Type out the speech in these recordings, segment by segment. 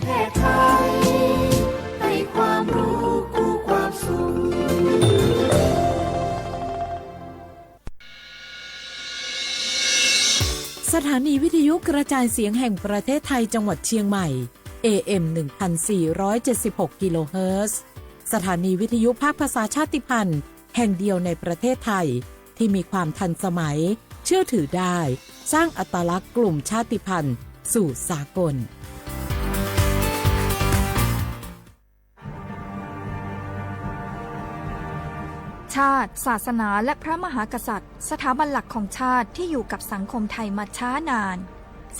แพร่ไทยให้ความรู้คู่ความสุข สถานีวิทยุกระจายเสียงแห่งประเทศไทยจังหวัดเชียงใหม่ เอ เอ็ม หนึ่งพันสี่ร้อยเจ็ดสิบหก กิโลเฮิรตซ์ สถานีวิทยุภาคภาษาชาติพันธุ์แห่งเดียวในประเทศไทย ที่มีความทันสมัย เชื่อถือได้ สร้างอัตลักษณ์กลุ่มชาติพันธุ์สู่สากล ชาติ ศาสนา และพระมหากษัตริย์ สถาบันหลักของชาติที่อยู่กับสังคมไทยมาช้านาน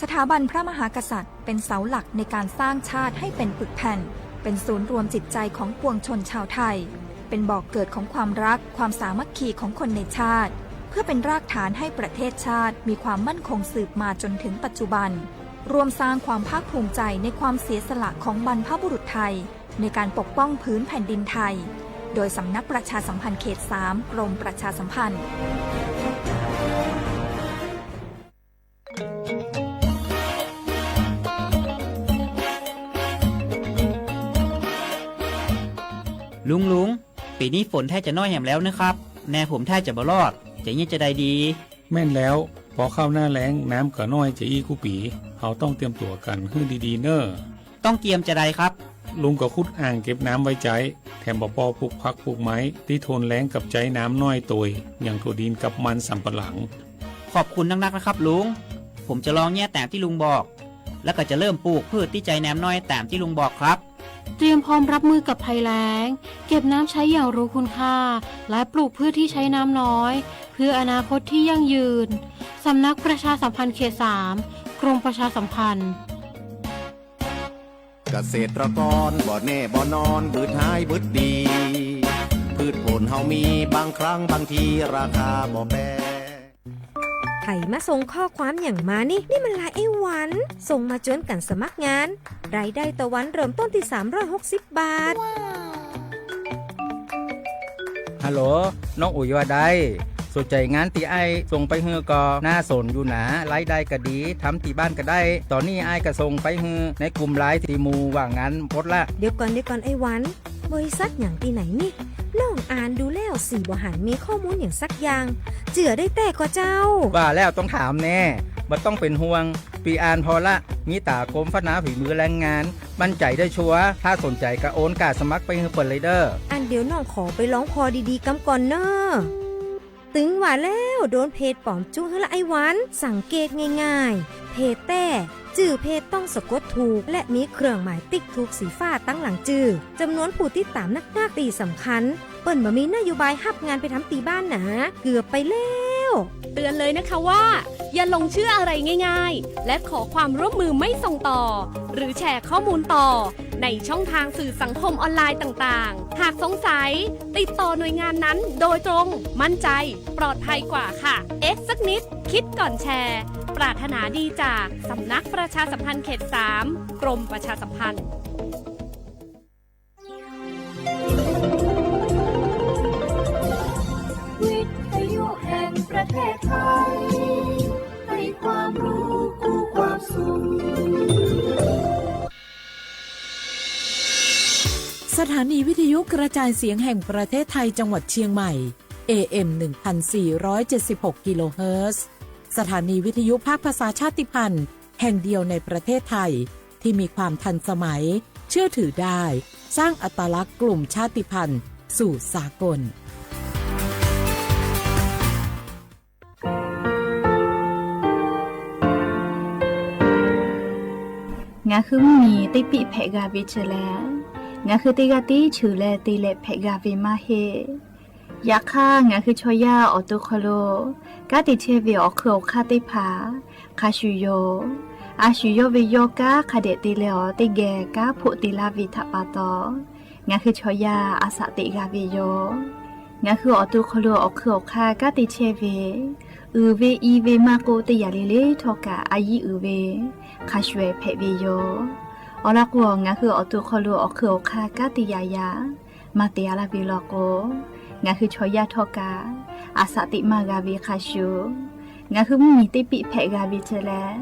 สถาบันพระมหากษัตริย์เป็นเสาหลักในการสร้างชาติให้เป็นปึกแผ่น เป็นศูนย์รวมจิตใจของปวงชนชาวไทย เป็นบ่อเกิดของความรัก ความสามัคคีของคนในชาติ เพื่อเป็นรากฐานให้ประเทศชาติมีความมั่นคงสืบมาจนถึงปัจจุบัน ร่วมสร้างความภาคภูมิใจในความเสียสละของบรรพบุรุษไทย ในการปกป้องผืนแผ่นดินไทย โดยสำนักประชาสัมพันธ์เขตสาม กรมประชาสัมพันธ์ ลุง ลุง ปี๋นี้ฝนแทบจะน้อยแหมแล้วนะครับ แนผมแทบจะบ่รอด จะเยียะจะใดดี แม่นแล้ว พอเข้าหน้าแล้ง น้ำก็น้อยจะอี้กู้ปี๋ เฮาต้องเตรียมตั๋วกั๋นหื้อดีๆ เน่อ ต้องเตรียมจะใดครับ ลุงก็ขุดอ่างเก็บน้ำไว้ใจ๊ แถมบ่าปอปลูกผักปลูกไม้ ตี้ทนแล้งกับใจ๊น้ำน้อยตวย อย่างถั่วดินกับมันสำปะหลัง ขอบคุณนักๆ นะครับลุง ผมจะลองเยียะตามตี้ลุงบอก แล้วก็จะเริ่มปลูกพืชตี้ใจ๊น้ำน้อยตามตี้ลุงบอกครับ เตรียมพร้อมรับมือกับภัยแล้ง เก็บน้ำใช้อย่างรู้คุณค่า และปลูกพืชที่ใช้น้ำน้อย เพื่ออนาคตที่ยั่งยืน สำนักประชาสัมพันธ์เขตสาม กรมประชาสัมพันธ์ เกษตรกรบ่แน่บ่นอน บืดหายบืดดี พืชผลเฮามี บางครั้งบางที ราคาบ่แป ใผมาส่งข้อความหยังมานี่ นี่มันไลน์ไอ้หวัน ส่งมาจวนกั๋นสมัครงาน รายได้ต่อวันเริ่มต้นที่สามร้อยหกสิบบาท ฮัลโหล น้องอุ๋ยว่าใด สนใจ๋งานตี้อ้ายส่งไปหื้อก่อ น่าสนอยู่หนา รายได้ก็ดี ทำตี้บ้านก็ได้ ต๋อนนี้อ้ายก็ส่งไปหื้อในกลุ่มไลน์ตี้หมู่ว่างงานหมดละ เดี๋ยวก่อน เดี๋ยวก่อนไอ้หวัน บริษัทหยังตี้ไหนนี่ น้องอ่านดูแล้วสี่บ่หันมีข้อมูลหยังสักอย่าง เจื้อได้แต๊ก่อเจ้า ว่าแล้วต้องถามแน่ บ่ต้องเป๋นห่วง ปี้อ่านผ่อละ มีต๋ากรมพัฒนาฝีมือแรงงาน มั่นใจ๋ได้ชัวร์ ถ้าสนใจ๋ก็โอนก้าสมัครไปหื้อเปิ้นเลยเด้อ อันเดี๋ยวน้องขอไปลองผ่อดีๆ กำก่อนเน่อ ตึงว่าแล้ว โดนเพจป๋อมจุ๊หื้อละไอ้หวัน สังเกตง่ายๆ เพจแต๊ จื้อเพจต้องสะกดถูก และมีเครื่องหมายติ๊กถูกสีฟ้าตังหลังจื้อ จ๋ำนวนผู้ติดต๋ามนักๆ ตี้สำคัญ เปิ้นบ่มีนโยบายฮับงานไปทำตี้บ้านหนา เกือบไปแล้ว เตือนเลยนะคะว่า อย่าหลงเชื่ออะไรง่ายๆ และขอความร่วมมือไม่ส่งต่อ หรือแชร์ข้อมูลต่อ ในช่องทางสื่อสังคมออนไลน์ต่างๆ หากสงสัย ติดต่อหน่วยงานนั้นโดยตรง มั่นใจ ปลอดภัยกว่าค่ะ เอ๊ะสักนิด คิดก่อนแชร์ ปรารถนาดีจากสำนักประชาสัมพันธ์เขตสาม กรมประชาสัมพันธ์ วิทยุแห่งประเทศไทย ให้ความรู้คู่ความสุข สถานีวิทยุกระจายเสียงแห่งประเทศไทยจังหวัดเชียงใหม่ เอ เอ็ม หนึ่งพันสี่ร้อยเจ็ดสิบหก กิโลเฮิรตซ์ สถานีวิทยุภาคภาษาชาติพันธุ์แห่งเดียวในประเทศไทย ที่มีความทันสมัย เชื่อถือได้ สร้างอัตลักษณ์กลุ่มชาติพันธุ์สู่สากล Ngaˬ hui mvuhˇ miˬ teˇ piˆ hpehꞈ g'a ve chi lehˬ, ngaˬ hui teˇ g'aˇ tiˉ cheuˬ leh te leh hpehꞈ g'a ve maˇ heˆ. Yaꞈ hk'aˇ, ngaˬ hui chaw yaˇ awˬ to hk'aw lo kanˉ te chehˇ ve awˬ hk'eun awˬ hk'aˇ teˇ hpaˍ hk'a shuˍ yoˬ. A shuˍ yawˇ ve yawˇ kanˉ hk'a dehꞈ te leh awˬ teˇ geh kanˉ hpoˆ te laˇ ve htaꞈ pa taw, ngaˬ hui chaw yaˇ a shaꞈ teꞈ g'a ve yoˬ. Ngaˬ hui awˬ to hk'aw lo awˬ hk'eun awˬ hk'aˇ kanˉ te chehˇ ve, uiˍ ve i ve maˇ k'oˆ, teˇ yanˇ le le htawˇ kaꞈ a yiˇ uiˍ ve hk'a shuˍ hpehꞈ ve yoˬ. Awˬ lawn k'o, ngaˬ hui awˬ to hk'aw lo awˬ hk'eun awˬ hk'aˇ kanˉ te yaꞈ yaꞈ maˇ te a laˇ ve law k'o, ngaˬ hui chaw yaˇ htawˇ kaꞈ a shaꞈ teꞈ maˇ g'a ve hk'a shuˍ, ngaˬ hui mvuhˇ miˬ teˇ piˆ hpehꞈ g'a ve chi lehˬ,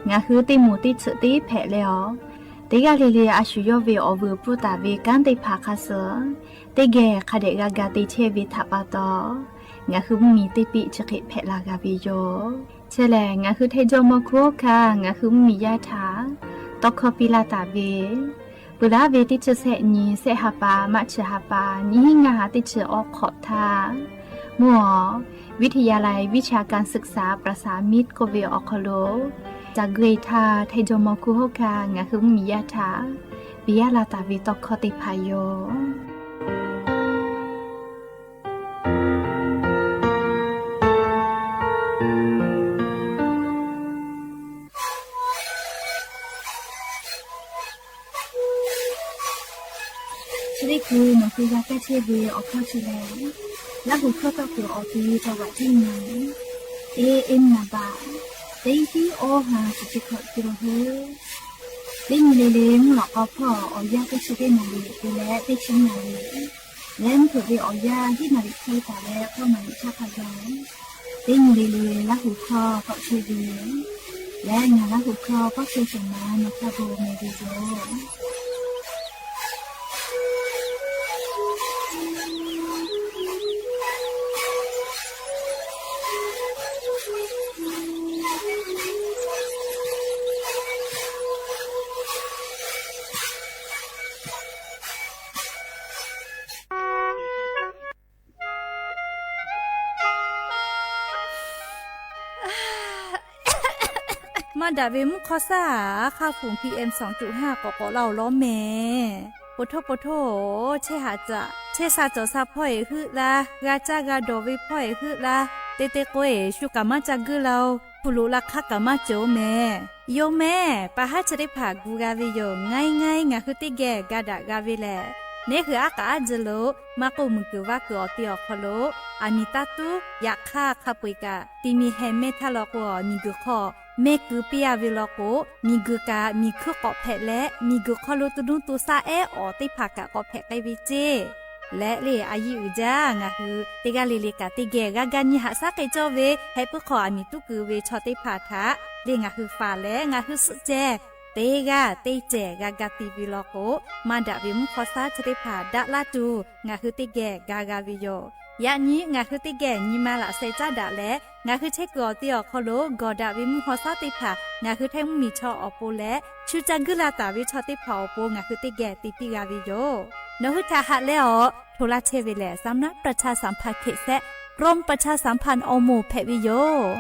ngaˬ hui teˇ moˍ teˇ tsuhꞈ teˇ hpehꞈ leh awˬ Teˇ g'aˇ le le a shu yawˇ ve awˬ vuiˬ pfuhˇ taˍ ve kanˉ teˇ hpaˍ hk'a suh, teˇ geh hk'a dehꞈ g'a ga te chehˇ ve htaꞈ pa taw, ngaˬ hui mvuhˇmiˬ teˇ piˆ chi hk'e hpehꞈ la g'a ve yoˬ. Chi lehˬ, ngaˬ hui Htaiˍ Jawˇmawˇ Hkunˉ Hawˉ Hkanˇ ngaˬ hui mvuhˇmiˬ yaˇ htaꞈ tawˇ hkawˇ piˇ laˇ taˍ ve, peuˬ laˉ ve teˇ chi sehˆ nyi, sehˆ ha pa, maˇ chi ha pa, nyiˇ hinˉ ngaˇ ha teˇ chi awˇ hk'awꞈ htaˇ, mvuhˇ awˬ วิทยาลัยวิชาการศึกษาประสามิตร k'oˆ ve awˬ hk'aw lo, ca gui htaˇ Htaiˍ Jawˇmawˇ Hkunˉ Hawˉ Hkanˇ ngaˬ hui mvuhˇmiˬ yaˇ htaꞈ piˇ laˇ taˍ ve tawˇ hkawˇ teˇ hpaˍ yoˬ. Chi teˇ hkui nawˬ hui g'a kaˇ chehˇ ve awˬ hkawˇ chi lehˬ, Laˇ huˍ hkawˇ tawˇ kuiˬ awˬ te taw g'aꞈ tiˉ nyi, teˇ eˉ naˍ baꞈ, teˇ tiˉ awˇ ha chi chi hkawꞈ te la hui. Teˇ nyi le le mvuhˇ lawꞈ k'aw hpawˇ awˬ yanˇ teˇ chi teˇ naˍ riˍ te leh teˇ chi naˍ riˍ, leh mvuhˇ hpeuꞈ ve awˬ yanˇ hiˉ naˍ riˍ hk'e taˍ leh k'awˇ naˍ riˍ chaˇ hk'a gaˬ. Teˇ nyi le le Laˇ huˍ hkawˇ tawˆ chehˇ ve yoˬ. Leh ngaˬ Laˇ huˍ hkawˇ pawˆ chehˇ shehˍ ma nawˬ htaꞈ bon meh ve yoˬ. Maˇ daꞈ ve mvuhˇ hk'awˇ saˉ, hk'aˇ hpfuhˍ PM สองจุดห้า k'awꞈ k'awꞈ laˇ-oˬ lawˉ mehˍ. Poˬ htoˇ poˬ htoˇ-oˬ, chehˇ haꞈ caꞈ chehˇ sha cawˬ sha hpawˇ-eˬ heuˆ la, g'a caˇ g'a dawˬ ve hpawˇ-eˬ heuˆ la, te te k'o-eˬ shu kaꞈ maˇ ca guiˇ la-oˬ, hpu loꞈ la hk'aˇ kaꞈ maˇ cawˬ-oˬ mehˍ. Yoˬ mehˍ, pa haˉ chi teˇ hpaˍ gu g'a ve yoˬ. Ngaˇ iˉ ngaˇ iˉ ngaˬ hui teˇ geh ga daꞈ g'a ve lehˬ, neˉ hui aˉ k'aꞈ aˉ ji lo maˇ k'oˆ, muiˬ guiˬ vaˇ kuiˬ awˬ te awˬ hk'aw lo aˬ miˍ taˇ tuˉ yaꞈ hk'aˇ hk'a peu-eˬ kaꞈ ti mi heh mehˇ htaˇ law k'o, miˬ guiˬ hk'aw mehˇ keu piˇ-a ve law k'o, miˬ guiˬ kaꞈ miˬ hkuiˇ k'awꞈ hpehꞈ leh, miˬ guiˬ hk'aw lo to nuˇ to shaˆ ehˉ awˬ teˇ hpaˍ kaꞈ k'awꞈ hpehꞈ k'ai ve ceˇ. Leh le a yiˇ uiˍ jaˇ, ngaˬ hui teˇ g'aˇ le le kaꞈ teˇ geh g'a ga nyi haꞈ shaˉ k'ai cawˇ ve, heh puiˉ hk'aw aˬ miˍ tuˉ keu ve chaw teˇ hpaˍ htaꞈ le ngaˬ hui faˍ leh ngaˬ hui suhˆ ceh teˇ g'aˇ teˇ cehˬ g'a ga te ve law k'o, maˇ daꞈ ve mvuhˇ hk'awˇ saˉ chi teˇ hpaˍ daꞈ laˇ tuˬ ngaˬ hui teˇ geh ga g'a ve yoˬ. Yaꞈ nyi ngaˬ hui teˇ geh nyi ma laꞈ sheh caˉ daꞈ leh, ngaˬ hui chehˇ kuiˬ awˬ te awˬ hk'aw lo gawˬ daꞈ ve mvuhˇ hk'awˇ saˉ teˇ hpaˍ ngaˬ hui Htaiˇ mvuhˇmiˬ chaw awˬ pon leh, shu ca guiˇ la taˍ ve chaw teˇ hpaˍ awˬ pon ngaˬ hui teˇ geh te piˇ g'a ve yoˬ. Nawˬ hui htaꞈ haꞈ leh awˬ hto laˇ chehˇ ve lehˬ, สำนักประชาสัมพันธ์เขต และกรมประชาสัมพันธ์ awˬ moˍ hpehꞈ ve yoˬ.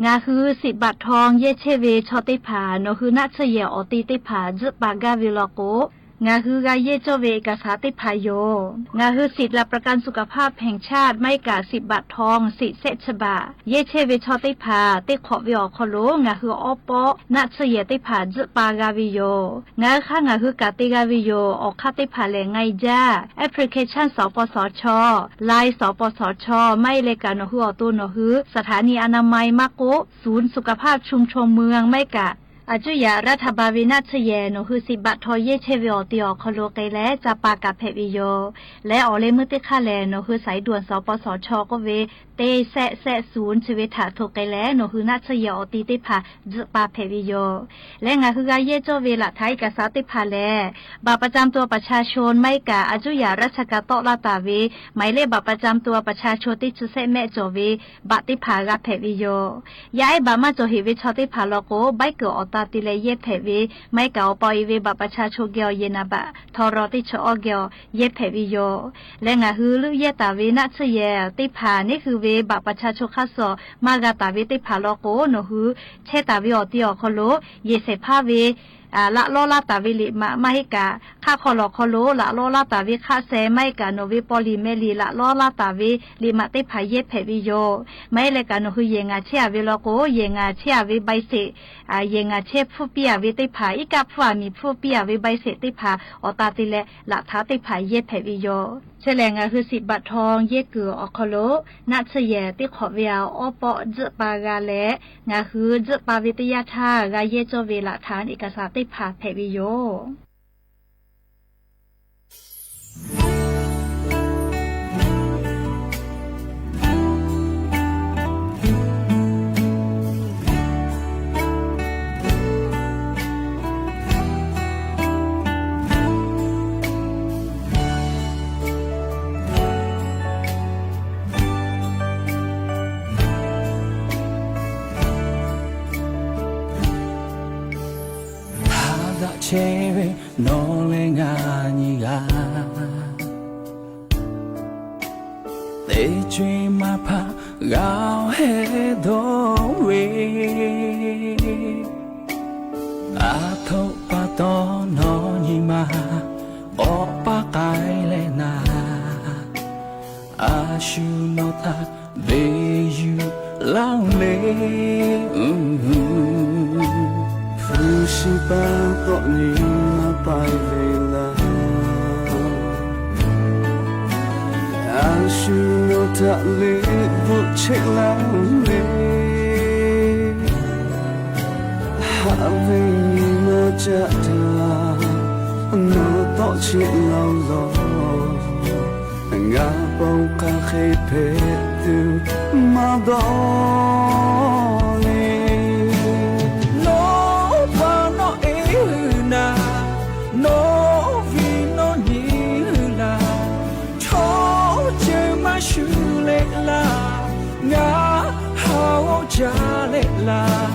Ngaˬ hui สิทธิ์บัตรทอง yehˇ chehˇ ve chaw teˇ hpaˍ nawˬ hui naˆ tsuhˇ yehˬ awˬ te teˇ hpaˍ tzuhˆ pa gaˇ ve law k'o, ngaˬ hui g'a yehˇ cawˇ ve เอกสาร teˇ hpaˍ yoˬ. Ngaˬ hui สิทธิ์หลักประกันสุขภาพแห่งชาติ maˇ heˆ kaꞈ สิทธิ์บัตรทอง สิทธิ์แสะchi baꞈ yehˇ chehˇ ve chaw teˇ hpaˍ teˇ hk'awꞈ ve awˬ hk'aw lo ngaˬ hui awˉ pawˆ naˆ tsuhˇ yehˬ teˇ hpaˍ tzuhˆ pa g'a ve yoˬ. Ngaˬ hui hk'aˇ ngaˬ hui kaꞈ te g'a ve yoˬ. Awˬ hk'aˇ teˇ hpaˍ lehˬ, ไงจ้า application สปสช, Line สปสช, maˇ heˆ leh kaꞈ nawˬ hui awˬ to nawˬ hui สถานีอนามัย maˇ k'oˆ ศูนย์สุขภาพชุมชนเมือง maˇ heˆ kaꞈ อายุทยารัฐบาล ve naˆ tsuhˇ yehˬ nawˬ hui สิทธิ์บัตรทอง yehˇ chehˇ ve awˬ te awˬ hk'aw lo k'ai leh ca pa kaꞈ hpehꞈ ve yoˬ. Leh awˬ leh meuˇ teˇ hk'aˇ lehˬ, nawˬ hui สายด่วน สปสช k'oˆ ve เจ็ด เจ็ด ศูนย์ chi ve htaꞈ hto k'ai leh nawˬ hui naˆ tsuhˇ yehˬ awˬ te teˇ hpaˍ tzuhˆ pa hpehꞈ ve yoˬ. Leh ngaˬ hui g'a yehˇ cawˇ ve หลักฐานเอกสาร teˇ hpaˍ lehˬ, บัตรประจำตัวประชาชน maˇ heˆ kaꞈ อายุทยาราชการ tawˆ laˇ taˍ ve หมายเลขบัตรประจำตัวประชาชน teˇ chi sehˆ mehˆ cawˬ ve บัตร teˇ hpaˍ g'a hpehꞈ ve yoˬ. Yaˇ ehˉ บัตร maˇ cawˬ heꞈ ve chaw teˇ hpaˍ law k'o, ใบเกิด awˬ ta te leh yehˇ hpehꞈ ve, maˇ heˆ kaꞈ awˬ pa awˬ e ve บัตรประชาชน geh awˬ yehˬ naˍ baꞈ htaw raw teˇ chi awˇ geh awˬ yehˇ hpehꞈ ve yoˬ. Leh ngaˬ hui leuˆ yehˇ taˍ ve naˆ tsuhˇ yehˬ teˇ hpaˍ neˉ hui ve บัตรประชาชน hk'aˇ suh maˇ g'a taˍ ve teˇ hpaˍ law k'o, nawˬ hui chehˇ taˍ ve awˬ te awˬ hk'aw lo yehˬ shehˍ hpaˇ ve laꞈ lawˇ laˇ taˍ ve liꞈ maꞈ, maˇ heˆ kaꞈ hk'aˆ hk'aw lawˬ hk'aw lo laꞈ lawˇ laˇ taˍ ve hk'aˆ sheh, maˇ heˆ kaꞈ nawˬ ve paw liꞈ meh liꞈ laꞈ lawˇ laˇ taˍ ve liꞈ maꞈ teˇ hpaˍ yehˇ hpehꞈ ve yoˬ. Maˇ heˆ leh kaꞈ nawˬ hui yehˬ ngaˬ chehˇ-a ve law k'o, yehˬ ngaˬ chehˇ-a ve ใบเสร็จ, yehˬ ngaˬ chehˇ hpfuhˇ piˇ-a ve teˇ hpaˍ, iˉ kaˆ hpfuhˇ aˬ miˍ hpfuhˇ piˇ-a ve ใบเสร็จ teˇ hpaˍ awˬ ta te leh laꞈ htaˇ teˇ hpaˍ yehˇ hpehꞈ ve yoˬ. Chi lehˬ, ngaˬ hui สิทธิ์บัตรทอง yehˇ kuiˬ awˬ hk'aw lo naˆ tsuhˇ yehˬ teˇ hk'awꞈ ve awˉ pawˆ tzuhˆ pa g'a leh, ngaˬ hui tzuhˆ pa ve teˇ yanˇ htaˇ g'a yehˇ cawˇ ve หลักฐานเอกสาร teˇ hpaˍ hpehꞈ ve yoˬ. chehˇ ve nawˬ leh ngaˬ nyi g'a. Teˇ co-e maˇ hpaˇ g'a hehˉ dawˇ ve, aˬ htoꞈ pa taw nawˬ nyi ma awˬ paˇ k'ai leh naˍ, a shu nawˬ htaꞈ beˬ yuˬ laˇ le. Hpu shi pa taw nyi ma paiˍ ve laˇ, a shu nawˬ htaꞈ liꞈ bvuhꞈ cheˆ laˇ le. Haꞈ ve nyi ma caˆ htaˇ nawˬ tawˆ cheˆ laˇ-oˬ law, ngaˬ bon hk'aˬ hk'e hpehꞈ tuˬ maˇ dawˇ le. Nawˬ pa nawˬ eˬ naˍ, nawˬ viˉ nawˬ nyi laˇ, chaw ceuˬ maˇ shu leh laˇ, ngaˬ ha g'awˇ jaˇ leh laˇ,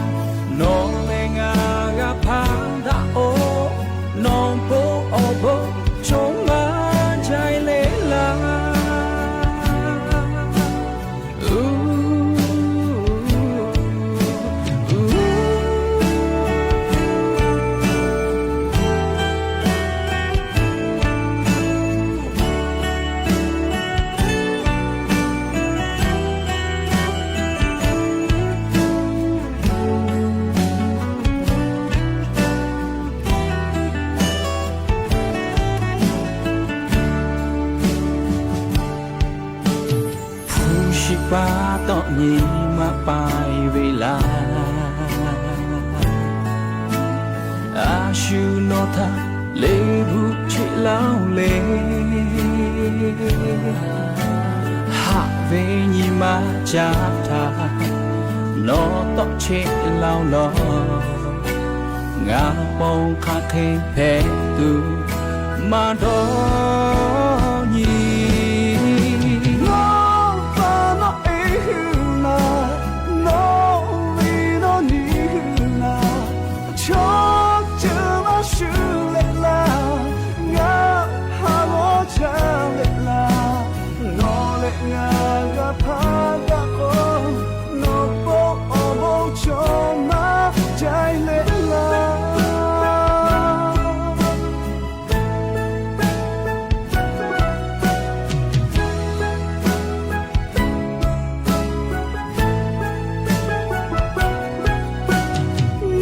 nawˬ leh ngaˬ g'a hpaˇ daꞈ-oˬ, nawˬ bon awˬ bon chaw maˇ jaiˇ leh laˇ. Hpu shi pa taw nyi ma paiˍ ve laˇ, a shu nawˬ htaꞈ liꞈ bvuhꞈ cheˆ laˇ-oˬ le. Haꞈ ve nyi ma caˆ htaˇ nawˬ tawˆ cheˆ laˇ-oˬ law, ngaˬ bon hk'aˬ hk'e hpehꞈ tuˬ maˇ dawˇ nyi. Nawˬ pa nawˬ eˬ hui laˇ, nawˬ viˉ nawˬ nyi hui laˇ, chaw ceuˬ maˇ shu leh laˇ, ngaˬ ha g'awˇ jaˇ leh laˇ, nawˬ leh ngaˬ g'a hpaˇ daꞈ k'o, nawˬ bon awˬ bon chaw maˇ jaiˇ leh laˇ.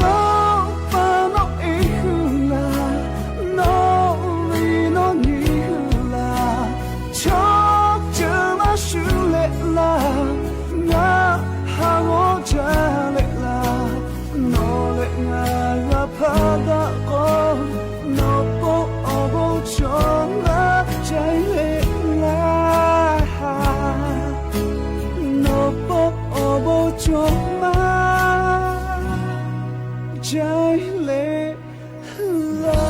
Nawˬ pa nawˬ eˬ hui laˇ, nawˬ viˉ nawˬ nyi hui laˇ, chaw ceuˬ maˇ shu leh laˇ, ngaˬ ha g'awˇ jaˇ leh laˇ, nawˬ leh ngaˬ g'a hpaˇ daꞈ k'o, nawˬ bon awˬ bon chaw maˇ jaiˇ leh laˇ. Nawˬ bon awˬ bon chaw maˇ jaiˇ leh laˇ.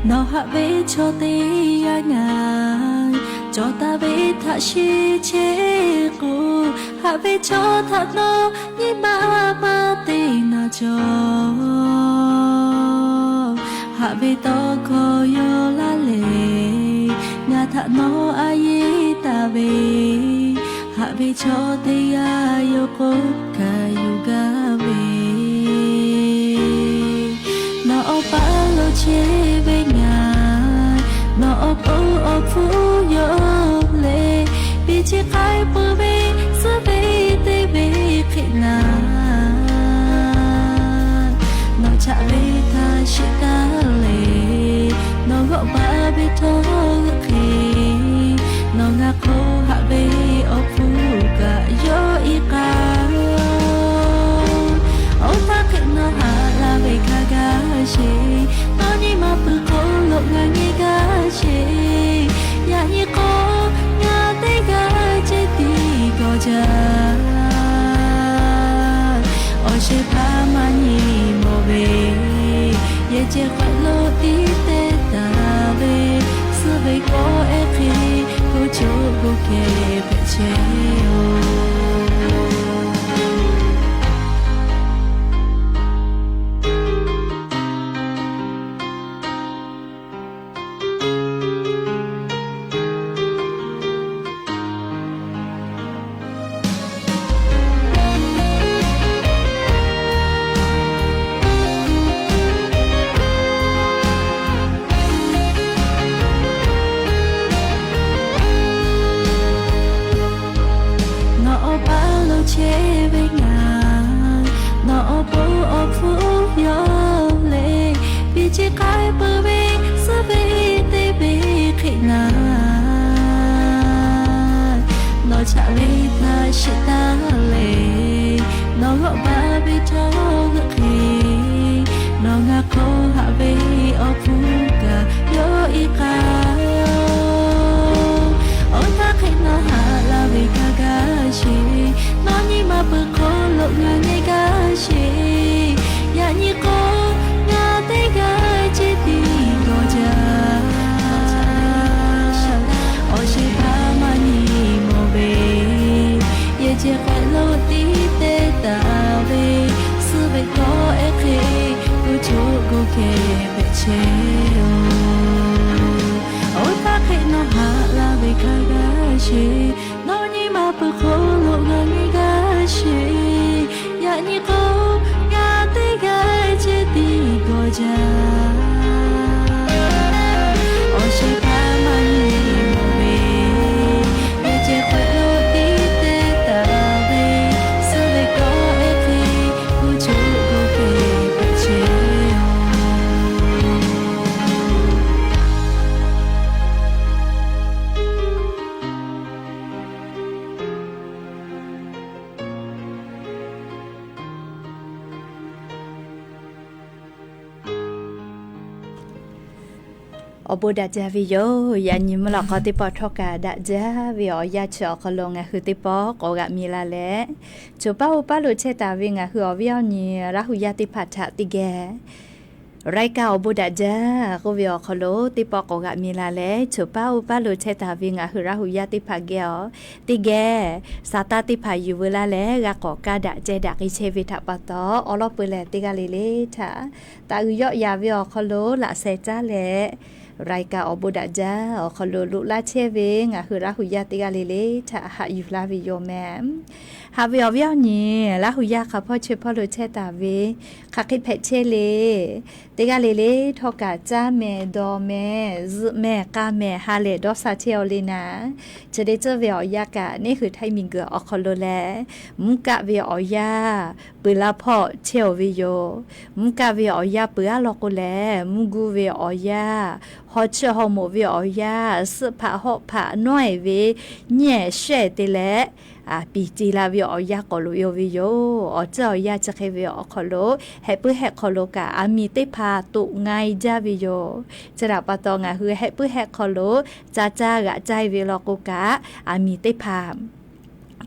Nawˬ haꞈ ve chaw teˇ g'aˇ ngaˬ cawˬ taˍ ve htaꞈ shiˍ chehˇ k'o, haꞈ ve chaw htaꞈ nawˬ nyi ma maˇ te naˍ cawˬ. Haꞈ ve tawˇ hkawˇ yaw laˇ leh, ngaˬ htaꞈ nawˬ a yeˇ taˍ ve, haꞈ ve chaw teˇ g'aˇ yawˇ k'oˆ hkanˍ yuˬ gaˇ ve, nawˬ awˬ paˇ lo chehˇ ve ngaˬ, nawˬ awˬ pon awˬ hpfuhˇ yawˇ leh, piˇ chi k'ai peuˬ ve suhˉ ve teˇ ve hk'e naˍ, nawˬ chaꞈ ve htaꞈ shiˍ taˍ leh, nawˬ g'awˆ baˬ ve htawˇ g'uiˇ hk'e, nawˬ ngaˬ hk'oˆ haꞈ ve awˬ hpfuhˇ kaꞈ yawˇ hk'e hpehꞈ chehˇ-oˬ. Nawˬ awˬ pa lo chehˇ ve ngaˬ, nawˬ awˬ pon awˬ hpfuhˇ yawˇ le, piˇ chi k'ai peuˬ ve suhˉ ve teˇ ve hk'e naˍ, nawˬ chaꞈ ve htaꞈ shiˍ taˍ le. Nawˬ g'awˆ baˬ ve htawˇ g'euˆ hk'e, nawˬ ngaˬ hk'aw haꞈ ve awˬ hpfuhˇ kaꞈ yawˇ iˉ k'ai-oˬ. Oˇ htaˇ hk'e nawˬ haꞈ la ve hk'a gaˇ sheˍ, nawˬ nyi ma peuˬ hk'aw lo ngaˬ nyi gaˇ sheˍ. Yaꞈ nyi k'o, ngaˬ teˇ g'aˇ ceh tiˉ g'aw jaˇ. Awˬ shehˍ hpaˇ maˇ nyi mawˬ ve, yehˬ ceh hk'awꞈ lo tiˉ te taˍ ve, suhˉ ve kawˆ ehˉ hk'e, kuˇ choˆ gu hkeh hpehꞈ chehˇ-oˬ. Oˇ htaˇ hk'e nawˬ haꞈ la ve hk'a gaˇ sheˍ, nawˬ nyi ma peuˬ hk'aw lo ngaˬ nyi gaˇ sheˍ. Yaꞈ nyi k'o, ngaˬ teˇ g'aˇ ceh tiˉ g'aw jaˇ. Awˬ shehˍ hpaˇ maˇ nyi mawˬ ve, yehˬ ceh hk'awꞈ lo tiˉ te taˍ ve, suhˉ ve kawˆ ehˉ hk'e, kuˇ choˆ gu hkeh hpehꞈ chehˇ-oˬ. Awˬ bon daꞈ jaˇ ve yoˬ. Yaꞈ nyi mvuhˇ lawꞈ k'aw teˇ pawˆ htawˇ kaꞈ daꞈ jaˇ ve awˬ yanˇ chi awˬ hk'aw lo ngaˬ hui teˇ pawˆ k'awꞈ g'aꞈ mi la leh, choˬ paˉ oˇ paˉ lo chehˇ taˍ ve ngaˬ hui awˬ viˉ awˬ nyi Laˇ hu yaˇ teˇ hpaˍ htaꞈ teˇ geh รายการ awˬ bon daꞈ jaˇ k'oˆ ve awˬ hk'aw lo teˇ pawˆ k'awꞈ g'aꞈ mi la leh, choˬ paˉ oˇ paˉ lo chehˇ taˍ ve ngaˬ hui Laˇ hu yaˇ teˇ hpaˍ geh awˬ teˇ geh saˍ taˇ teˇ hpaˍ yuˬ veu laˇ leh g'a k'awꞈ kaˇ daꞈ ceh daꞈ k'ai chehˇ ve htaꞈ pa taw, awˬ lawn peuˬ lehˬ teˇ g'aˇ le le htaꞈ taˍ uiˍ yawˆ yaˍ ve awˬ hk'aw lo laꞈ sheh caˉ leh รายการ awˬ bon daꞈ jaˇ awˬ hk'aw lo loꞈ laˇ chehˇ ve ngaˬ hui Laˇ hu yaˇ teˇ g'aˇ le le htaꞈ haꞈ yuˬ laˇ ve yoˬ meh. Haꞈ ve awˬ viˉ awˬ nyi Laˇ hu yaˇ hk'a hpawˇ chi hpawˇ lo chehˇ taˍ ve hk'aˬ hk'e hpehꞈ chehˇ le. Teˇ g'aˇ le le htawˇ kaꞈ caˇ mehˍ, dawˬ mehˍ, zuhꞈ mehˍ, k'a mehˍ, ha lehˬ dawˇ sha chehˇ-aw le naˍ. Chi teˇ ceuˬ ve awˬ yanˇ kaꞈ neˇ hui Htaiˇ miˬguiˬ awˬ hk'aw lo lehˬ, mvuhˇ kaˆ ve awˬ yanˇ peuˬ laˇ hpawˇ chehˇ-aw ve yoˬ. Mvuhˇ kaˆ ve awˬ yanˇ peuˬ-a law k'o lehˬ, mvuhˇ guˇ ve awˬ yanˇ, haw chiˇ haw moꞈ ve awˬ yanˇ, suhˆ hpaꞈ hawˆ hpaꞈ nawˉ-ehˍ ve nyiˇ-ehˍ shehˆ-ehˍ te leh, piˍ ce la ve awˬ yanˇ k'awꞈ loꞈ-e-o ve yoˬ. Awˬ ceuˬ awˬ yanˇ chi hk'e ve awˬ hk'aw lo, hehꞈ puiˉ hehˆ hk'aw lo kaꞈ aˬ miˍ teˇ hpaˍ toꞈ nga-e jaˇ ve yoˬ. Chi htaꞈ pa taw ngaˬ hui hehꞈ puiˉ hehˆ hk'aw lo ca caˇ g'aꞈ caˇ-e ve law k'o kaꞈ, aˬ miˍ teˇ hpaˍ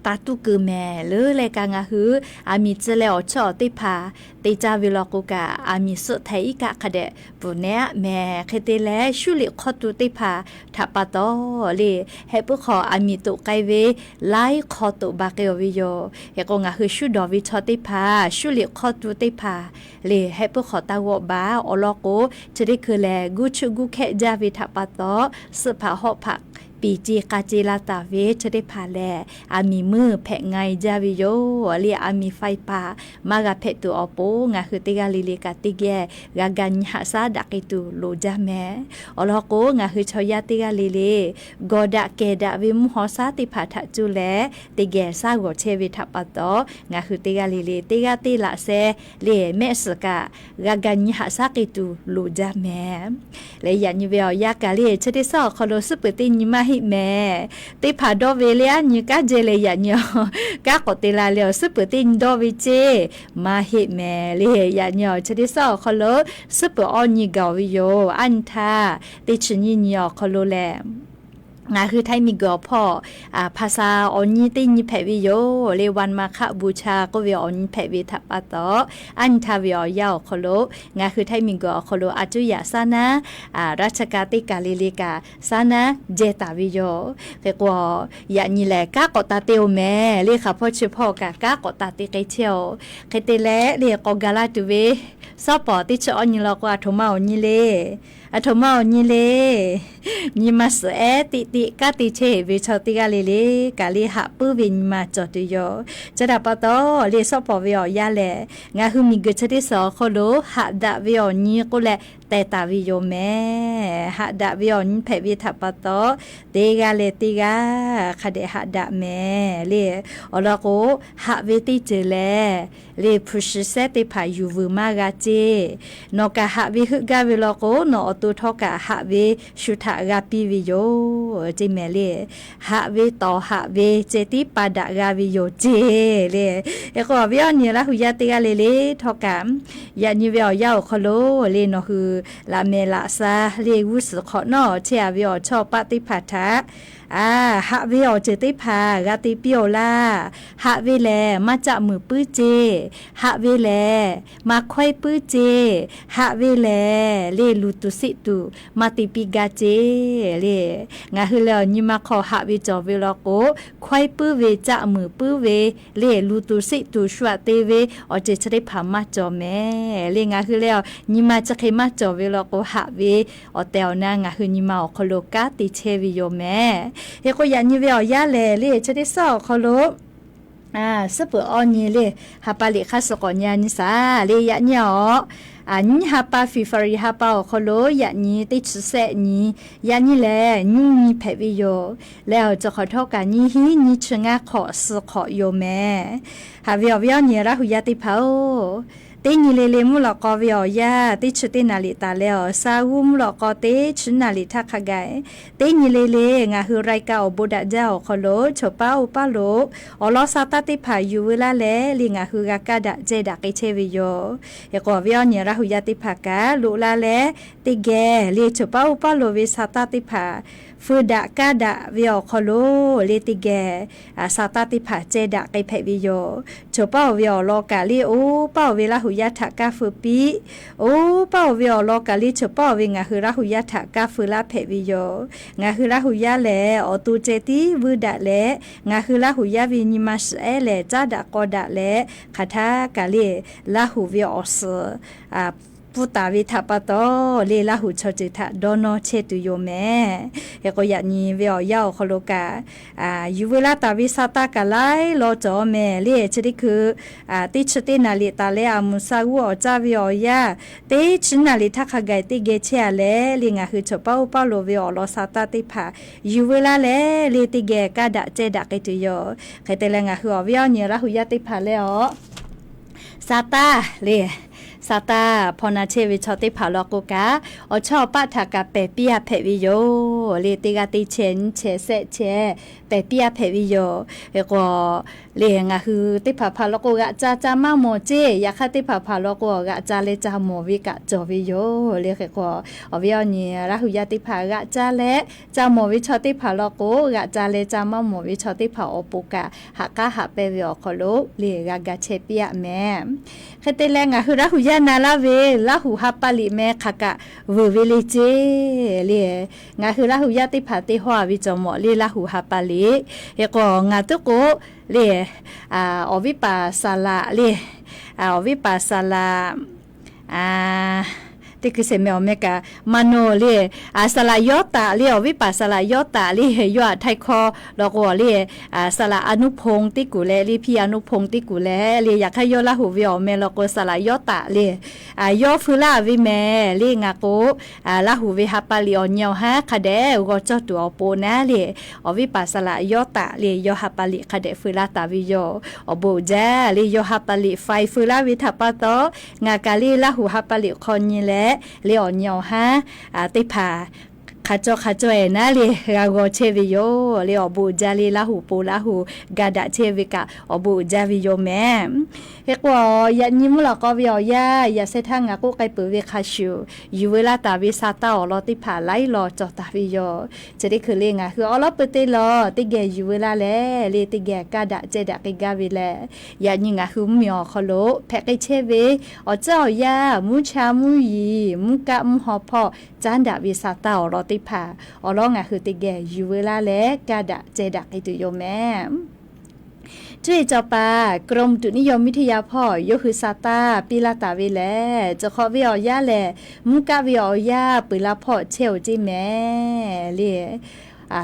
taˇ tuˇ keu mehˍ leuˉ leh kaꞈ ngaˬ hui aˬ miˍ tcuh leh awˬ chawˇ awˬ teˇ hpaˍ te caˇ ve law k'o kaꞈ, aˬ miˍ suhˆ htaiˍ iˉ kaˆ hk'a dehꞈ bvuhˬ nehˉ-aˆ mehˍ. Hk'e te leh shuˉ liꞈ hk'aw tu teˇ hpaˍ htaꞈ pa taw le, hehꞈ puiˉ hk'aw aˬ miˍ toꞈ k'ai ve laiˉ hk'aw toꞈ baˬ k'ai-o ve yoˬ. Hk'e k'o ngaˬ hui shuˉ dawˬ ve chaw teˇ hpaˍ, shuˉ liꞈ hk'aw tu teˇ hpaˍ le, hehꞈ puiˉ hk'aw taˇ g'awˆ baˬ. Awˬ lawn k'o, chi teˇ hkui lehˬ guˇ chuˆ guˇ hkehˆ jaˇ ve htaꞈ pa taw, suhˆ hpaꞈ hawˆ hpaꞈ piˍ ce k'a ce la taˍ ve chi teˇ hpaˍ lehˬ, aˬ miˍ meuˇ hpehꞈ nga-e jaˇ ve yoˬ. Le aˬ miˍ faiˍ paˍ maˇ g'a hpehꞈ tuˬ awˬ pon ngaˬ hui teˇ g'aˇ le le kaꞈ teˇ geh g'a ga nyi haꞈ shaˉ daꞈ k'ai tuˬ loˍ jaˇ mehˍ. Awˬ lawn k'o, ngaˬ hui chaw yaˇ teˇ g'aˇ le le gawˬ daꞈ kehˬ daꞈ ve mvuhˇ haw shaˉ teˇ hpaˍ htaꞈ cuˇ leh teˇ geh shaˉ g'awˬ chehˇ ve htaꞈ pa taw, ngaˬ hui teˇ g'aˇ le le teˇ g'aˇ teˇ laꞈ sheh le mehˆ suhˍ kaꞈ g'a ga nyi haꞈ shaˉ k'ai tuˬ loˍ jaˇ mehˍ. Leh yaꞈ nyi ve awˬ yanˇ kaꞈ le, chi teˇ shaˉ awˬ hk'aw lo suhˉ peuˬ teˇ nyi maˇ heˆ mehˍ. Teˇ hpaˍ dawˇ ve le aˉ nyi kanˉ jehˇ leh yaꞈ nyi kanˉ k'awꞈ te la leh awˬ suhˉ peuˬ teˇ nyi dawˇ ve ceˇ maˇ heˆ mehˍ le. Yaꞈ nyi awˬ chi teˇ shaˉ awˬ hk'aw lo suhˉ peuˬ awˇ nyi gaˬ-oˬ ve yoˬ. Aˉ nyi htaˇ teˇ chi nyiˇ nyi awˬ hk'aw lo lehˬ ngaˬ hui Htaiˇ miˬguiˬ awˬ hpawˇ ภาษา awˬ nyi teˇ nyi hpehꞈ ve yoˬ le. วันมาฆบูชา k'oˆ ve awˬ nyi hpehꞈ ve htaꞈ pa taw, aˉ nyi htaˇ ve awˬ yanˇ awˬ hk'aw lo ngaˬ hui Htaiˇ miˬguiˬ awˬ hk'aw lo a cuˇ yaꞈ saˉ naˉ, ราชการ teˇ kaˬ le le kaꞈ saˉ naˉ jehˇ taˍ ve yoˬ. Hk'e k'o, yaꞈ nyi lehˬ kanˉ k'awꞈ taˍ te-oˬ mehˍ le. Hk'aˬ hpawˇ chi hpawˇ kaꞈ kanˉ k'awꞈ taˍ te k'ai chehˇ-oˬ. Hk'e te leh le k'awꞈ gaˬ la tuˬ ve suhˉ pawˍ teˇ chi awˇ nyi law k'o, aˬ htoꞈ ma awˬ nyi le, aˬ htoꞈ ma awˬ nyi le, nyi ma suhˍ ehˉ teꞈ teꞈ kanˉ te chehˇ ve chaw teˇ g'aˇ le le kaꞈ le haꞈ puiˉ ve nyi ma cawˬ tuˬ yoˬ. Chi htaꞈ pa taw le suhˉ pawˍ ve awˬ yanˇ lehˬ, ngaˬ hui miˬguiˬ chi teˇ suhˍ awˬ hk'aw lo haꞈ daꞈ ve awˬ nyi k'oˆ leh teh taˍ ve yoˬ mehˍ. Haꞈ daꞈ ve awˬ nyi hpehꞈ ve htaꞈ pa taw, teˇ g'aˇ leh teˇ g'aˇ hk'a dehꞈ haꞈ daꞈ mehˍ le. Awˬ lawn k'o, haꞈ ve teˇ ceuˬ lehˬ le hpu shi sehˉ teˇ hpaˍ yuˬ vuiˬ maˇ g'a ceˇ. Nawˬ kaꞈ haꞈ ve heuˆ gaˇ ve law k'o, nawˬ awˬ to htawˇ kaꞈ haꞈ ve shu htaꞈ g'a piˇ ve yoˬ ceˇ mehˍ le. Haꞈ ve tawˍ haꞈ ve ceh tiˉ pa daꞈ g'a ve yoˬ ceˇ le. Hk'e k'o, awˬ viˉ awˬ nyi Laˇ hu yaˇ teˇ g'aˇ le le htawˇ kaꞈ, yaꞈ nyi ve awˬ yanˇ awˬ hk'aw lo le nawˬ hui laꞈ mehˍ laꞈ sha le g'uˇ suhˍ hk'awꞈ nawˉ chehˇ-a ve awˬ chawˇ paˆ teˇ hpaˍ htaꞈ, a, haꞈ ve awˬ ceuˬ teˇ hpaˍ g'a te piˇ-oˬ laˇ. Haꞈ ve lehˬ maˇ caˆ muiˬ puiˉ ceˇ. Haꞈ ve lehˬ maˇ hkawehˉ puiˉ ceˇ. Haꞈ ve lehˬ le luˬ tuˬ seˆ tuˬ maˇ te piˇ gaˇ ceˇ le. Ngaˬ hui leh awˬ nyi ma hk'aw haꞈ ve cawˬ ve law k'o, hkawehˉ puiˉ ve, caˆ muiˬ puiˉ ve le luˬ tuˬ seˆ tuˬ shu aꞈ te ve awˬ ceuˬ chi teˇ hpaˍ maˇ cawˬ mehˍ le. Ngaˬ hui leh awˬ nyi ma chi hk'e maˇ cawˬ ve law k'o, haꞈ ve awˬ tehˬ awˬ na ngaˬ hui nyi ma awˬ hk'aw lo kanˉ te chehˇ ve yoˬ mehˍ. Hk'e k'o, yaꞈ nyi ve awˬ yanˇ lehˬ le chi teˇ suhˉ awˬ hk'aw lo suhˉ peuˬ awˇ nyi le ha pa liꞈ hk'aˇ suh k'awꞈ nyi-a nyi shaˍ le. Yaꞈ nyi awˬ nyiˇ ha pa February ha pa awˬ hk'aw lo yaꞈ nyi teˇ chi sehˆ nyi, yaꞈ nyi lehˬ nyiˇ nyi hpehꞈ ve yoˬ. Leh awˬ ceuˬ hk'awꞈ htawˇ kaꞈ nyiˇ hinˉ nyiˇ chi ngaˇ hk'awꞈ suh hk'awꞈ yoˬ mehˍ. Haꞈ ve awˬ viˉ awˬ nyi Laˇ hu yaˇ teˇ hpaˍ-oˬ, teˇ nyi le le mvuhˇ lawꞈ k'aw ve awˬ yanˇ teˇ chi teˇ naˍ riˍ taˍ leh awˬ sha g'uˇ mvuhˇ lawꞈ k'aw teˇ chi naˍ riˍ htaˇ hk'a gaˬ, teˇ nyi le le ngaˬ hui รายการ awˬ bon daꞈ jaˇ awˬ hk'aw lo choˬ paˉ oˇ paˉ lo awˬ lawn sa taˇ teˇ hpaˍ yuˬ veu laˇ leh le ngaˬ hui g'a kaˇ daꞈ ceh daꞈ k'ai chehˇ ve yoˬ. Hk'e k'o, awˬ viˉ awˬ nyi Laˇ hu yaˇ teˇ hpaˍ kaꞈ loꞈ la leh teˇ geh le choˬ paˉ oˇ paˉ lo ve sa taˇ teˇ hpaˍ feu daꞈ kaˇ daꞈ ve awˬ hk'aw lo le teˇ geh sa taˇ teˇ hpaˍ ceh daꞈ k'ai hpehꞈ ve yoˬ. Choˬ paˉ-oˬ ve awˬ lawn kaꞈ le oˇ paˉ-oˬ ve Laˇ hu yaˇ htaꞈ kaˇ feu piˇ, oˇ paˉ-oˬ ve awˬ lawn kaꞈ le choˬ paˉ-oˬ ve ngaˬ hui Laˇ hu yaˇ htaꞈ kaˇ feu laˇ hpehꞈ ve yoˬ. Ngaˬ hui Laˇ hu yaˇ lehˬ awˬ to ceh tiˉ vuiˇ daꞈ leh, ngaˬ hui Laˇ hu yaˇ ve nyi ma shiˍ ehˉ lehˬ caˉ daꞈ k'aw daꞈ leh hk'aˬ htaˇ kaꞈ le Laˇ hu ve awˬ suhˍ pfuhˇ taˍ ve htaꞈ pa taw le Laˇ hu chaw ceuˬ htaꞈ dawˇ nawˇ chehˇ tuˬ yoˬ mehˍ. Hk'e k'o, yaꞈ nyi ve awˬ yanˇ awˬ hk'aw lo kaꞈ yuˬ veu laˇ taˍ ve sa taˇ kaꞈ laiˉ law cawˬ mehˍ le. Chi teˇ hkui teˇ chi teˇ naˍ riˍ taˍ leh aˬ muˍ sha g'uˇ awˬ caˇ ve awˬ yanˇ, teˇ chi naˍ riˍ htaˇ hk'a gaˬ teˇ geh chehˇ-a leh le ngaˬ hui choˬ paˉ oˇ paˉ lo ve awˬ lawn sa taˇ teˇ hpaˍ yuˬ veu laˇ leh le teˇ geh kaˇ daꞈ ceh daꞈ k'ai tuˬ yoˬ. Hk'e te leh ngaˬ hui awˬ viˉ awˬ nyi Laˇ hu yaˇ teˇ hpaˍ leh awˬ sa taˇ le, sa taˇ hpaw na chehˇ ve chaw teˇ hpaˍ law k'o kaꞈ, awˬ chawˇ awˬ paˆ htaꞈ kaꞈ pehˬ piˇ-a hpehꞈ ve yoˬ le. Teˇ g'aˇ teˇ chehˇ nyiˇ chehˇ sehˆ chehˇ pehˬ piˇ-a hpehꞈ ve yoˬ. Hk'e k'o, le ngaˬ hui teˇ hpaˍ hpaˍ law k'o g'aꞈ ca ca maˇ mawˬ ceˇ. Yaꞈ hk'aˇ teˇ hpaˍ hpaˍ law k'o g'aꞈ ca leh ca mawˬ ve kaꞈ cawˬ ve yoˬ le. Hk'e k'o, awˬ viˉ awˬ nyi Laˇ hu yaˇ teˇ hpaˍ g'aꞈ ca leh ca mawˬ ve chaw teˇ hpaˍ law k'o, g'aꞈ ca leh ca maˇ mawˬ ve chaw teˇ hpaˍ awˬ pon kaꞈ haꞈ k'aˉ haꞈ pehnˇ ve awˬ hk'aw lo le g'a ga chehˇ piˇ-a mehˍ. Hk'e te leh ngaˬ hui Laˇ hu yaˇ na laˇ ve Laˇ hu ha pa liꞈ meh hk'aˬ kaꞈ veuˬ ve le ceˇ le. Ngaˬ hui Laˇ hu yaˇ teˇ hpaˍ teˇ hawˇ-a ve cawˬ mawˬ le Laˇ hu ha pa liꞈ. Hk'e k'o ngaˬ tuˉ k'o le awˬ viˉ paˍ saˍ laꞈ le, awˬ viˉ paˍ saˍ laꞈ teˇ hkui shehˍ meh awˬ meh kaꞈ maˇ nawˬ le, saˍ laꞈ Yawˇ taˍ le, awˬ viˉ paˍ saˍ laꞈ Yawˇ taˍ le, yawˇ aꞈ htaiˇ hkawˇ law k'o le, saˍ laꞈ อนุพงษ์ teˇ kuˬ leh le พี่ อนุพงษ์ teˇ kuˬ leh le. Yaꞈ hk'aˇ yawˇ Laˇ hu ve awˬ meh law k'o saˍ laꞈ Yawˇ taˍ le, yawˇ feu laˇ ve mehˍ le. Ngaˬ k'o Laˇ hu ve ha pa liꞈ awˬ nyi awˬ haˉ hk'a dehꞈ g'aw cawˇ tuˬ awˬ pon naˉ le, awˬ viˉ paˍ saˍ laꞈ Yawˇ taˍ le yawˇ ha pa liꞈ hk'a dehꞈ feu laˇ taˍ ve yoˬ. Awˬ bon uiˍ jaˇ le yawˇ ha pa liꞈ faiˍ feu laˇ ve htaꞈ pa taw, ngaˬ kaꞈ le Laˇ hu ha pa liꞈ hk'aw nyi leh le awˬ nyi awˬ haˉ teˇ hpaˍ hk'aˬ cawˬ hk'aˬ cawˬ-eˬ naˉ le g'a g'aw chehˇ ve yoˬ le. Awˬ bon uiˍ jaˇ le, Laˇ huˍ po Laˇ huˍ ga daꞈ chehˇ ve kaꞈ awˬ bon uiˍ jaˇ ve yoˬ mehˍ. Hk'e k'o, yaꞈ nyi mvuhˇ lawꞈ k'aw ve awˬ yanˇ, yaꞈ sheh htaˇ ngaˬ k'oˆ k'ai peuˬ ve hk'a shuˍ, yuˬ veu laˇ taˍ ve sa taˇ awˬ lawn teˇ hpaˍ laiˉ law cawˬ taˍ ve yoˬ. Chi teˇ hkui le ngaˬ hui awˉ lawˉ peu teˇ law teˇ geh yuˬ veu laˇ leh le, teˇ geh kaˇ daꞈ ceh daꞈ k'ai gaˇ ve leh, yaꞈ nyi ngaˬ hui mvuhˇmiˬ awˬ hk'aw lo hpehꞈ k'ai chehˇ ve awˬ tcuhˉ awˬ yanˇ, mvuhˇ cha mvuhˇ yiˍ, mvuhˇ kaˆ mvuhˇ haw hpawˇ caˉ daꞈ ve sa taˇ awˬ lawn teˇ hpaˍ awˬ lawn ngaˬ hui teˇ geh yuˬ veu laˇ leh kaˇ daꞈ ceh daꞈ k'ai tuˬ yoˬ mehˍ. Cuˇ yiˍ cawˬ paˍ กรมอุตุนิยมวิทยา hpawˇ yawˇ hui sa taˇ piˇ laˇ taˍ ve lehˬ, cawˬ hk'awꞈ ve awˬ yanˇ lehˬ, mvuhˇ kaˆ ve awˬ yanˇ peuˬ la hpawˇ chehˇ-oˬ ceˇ mehˍ le.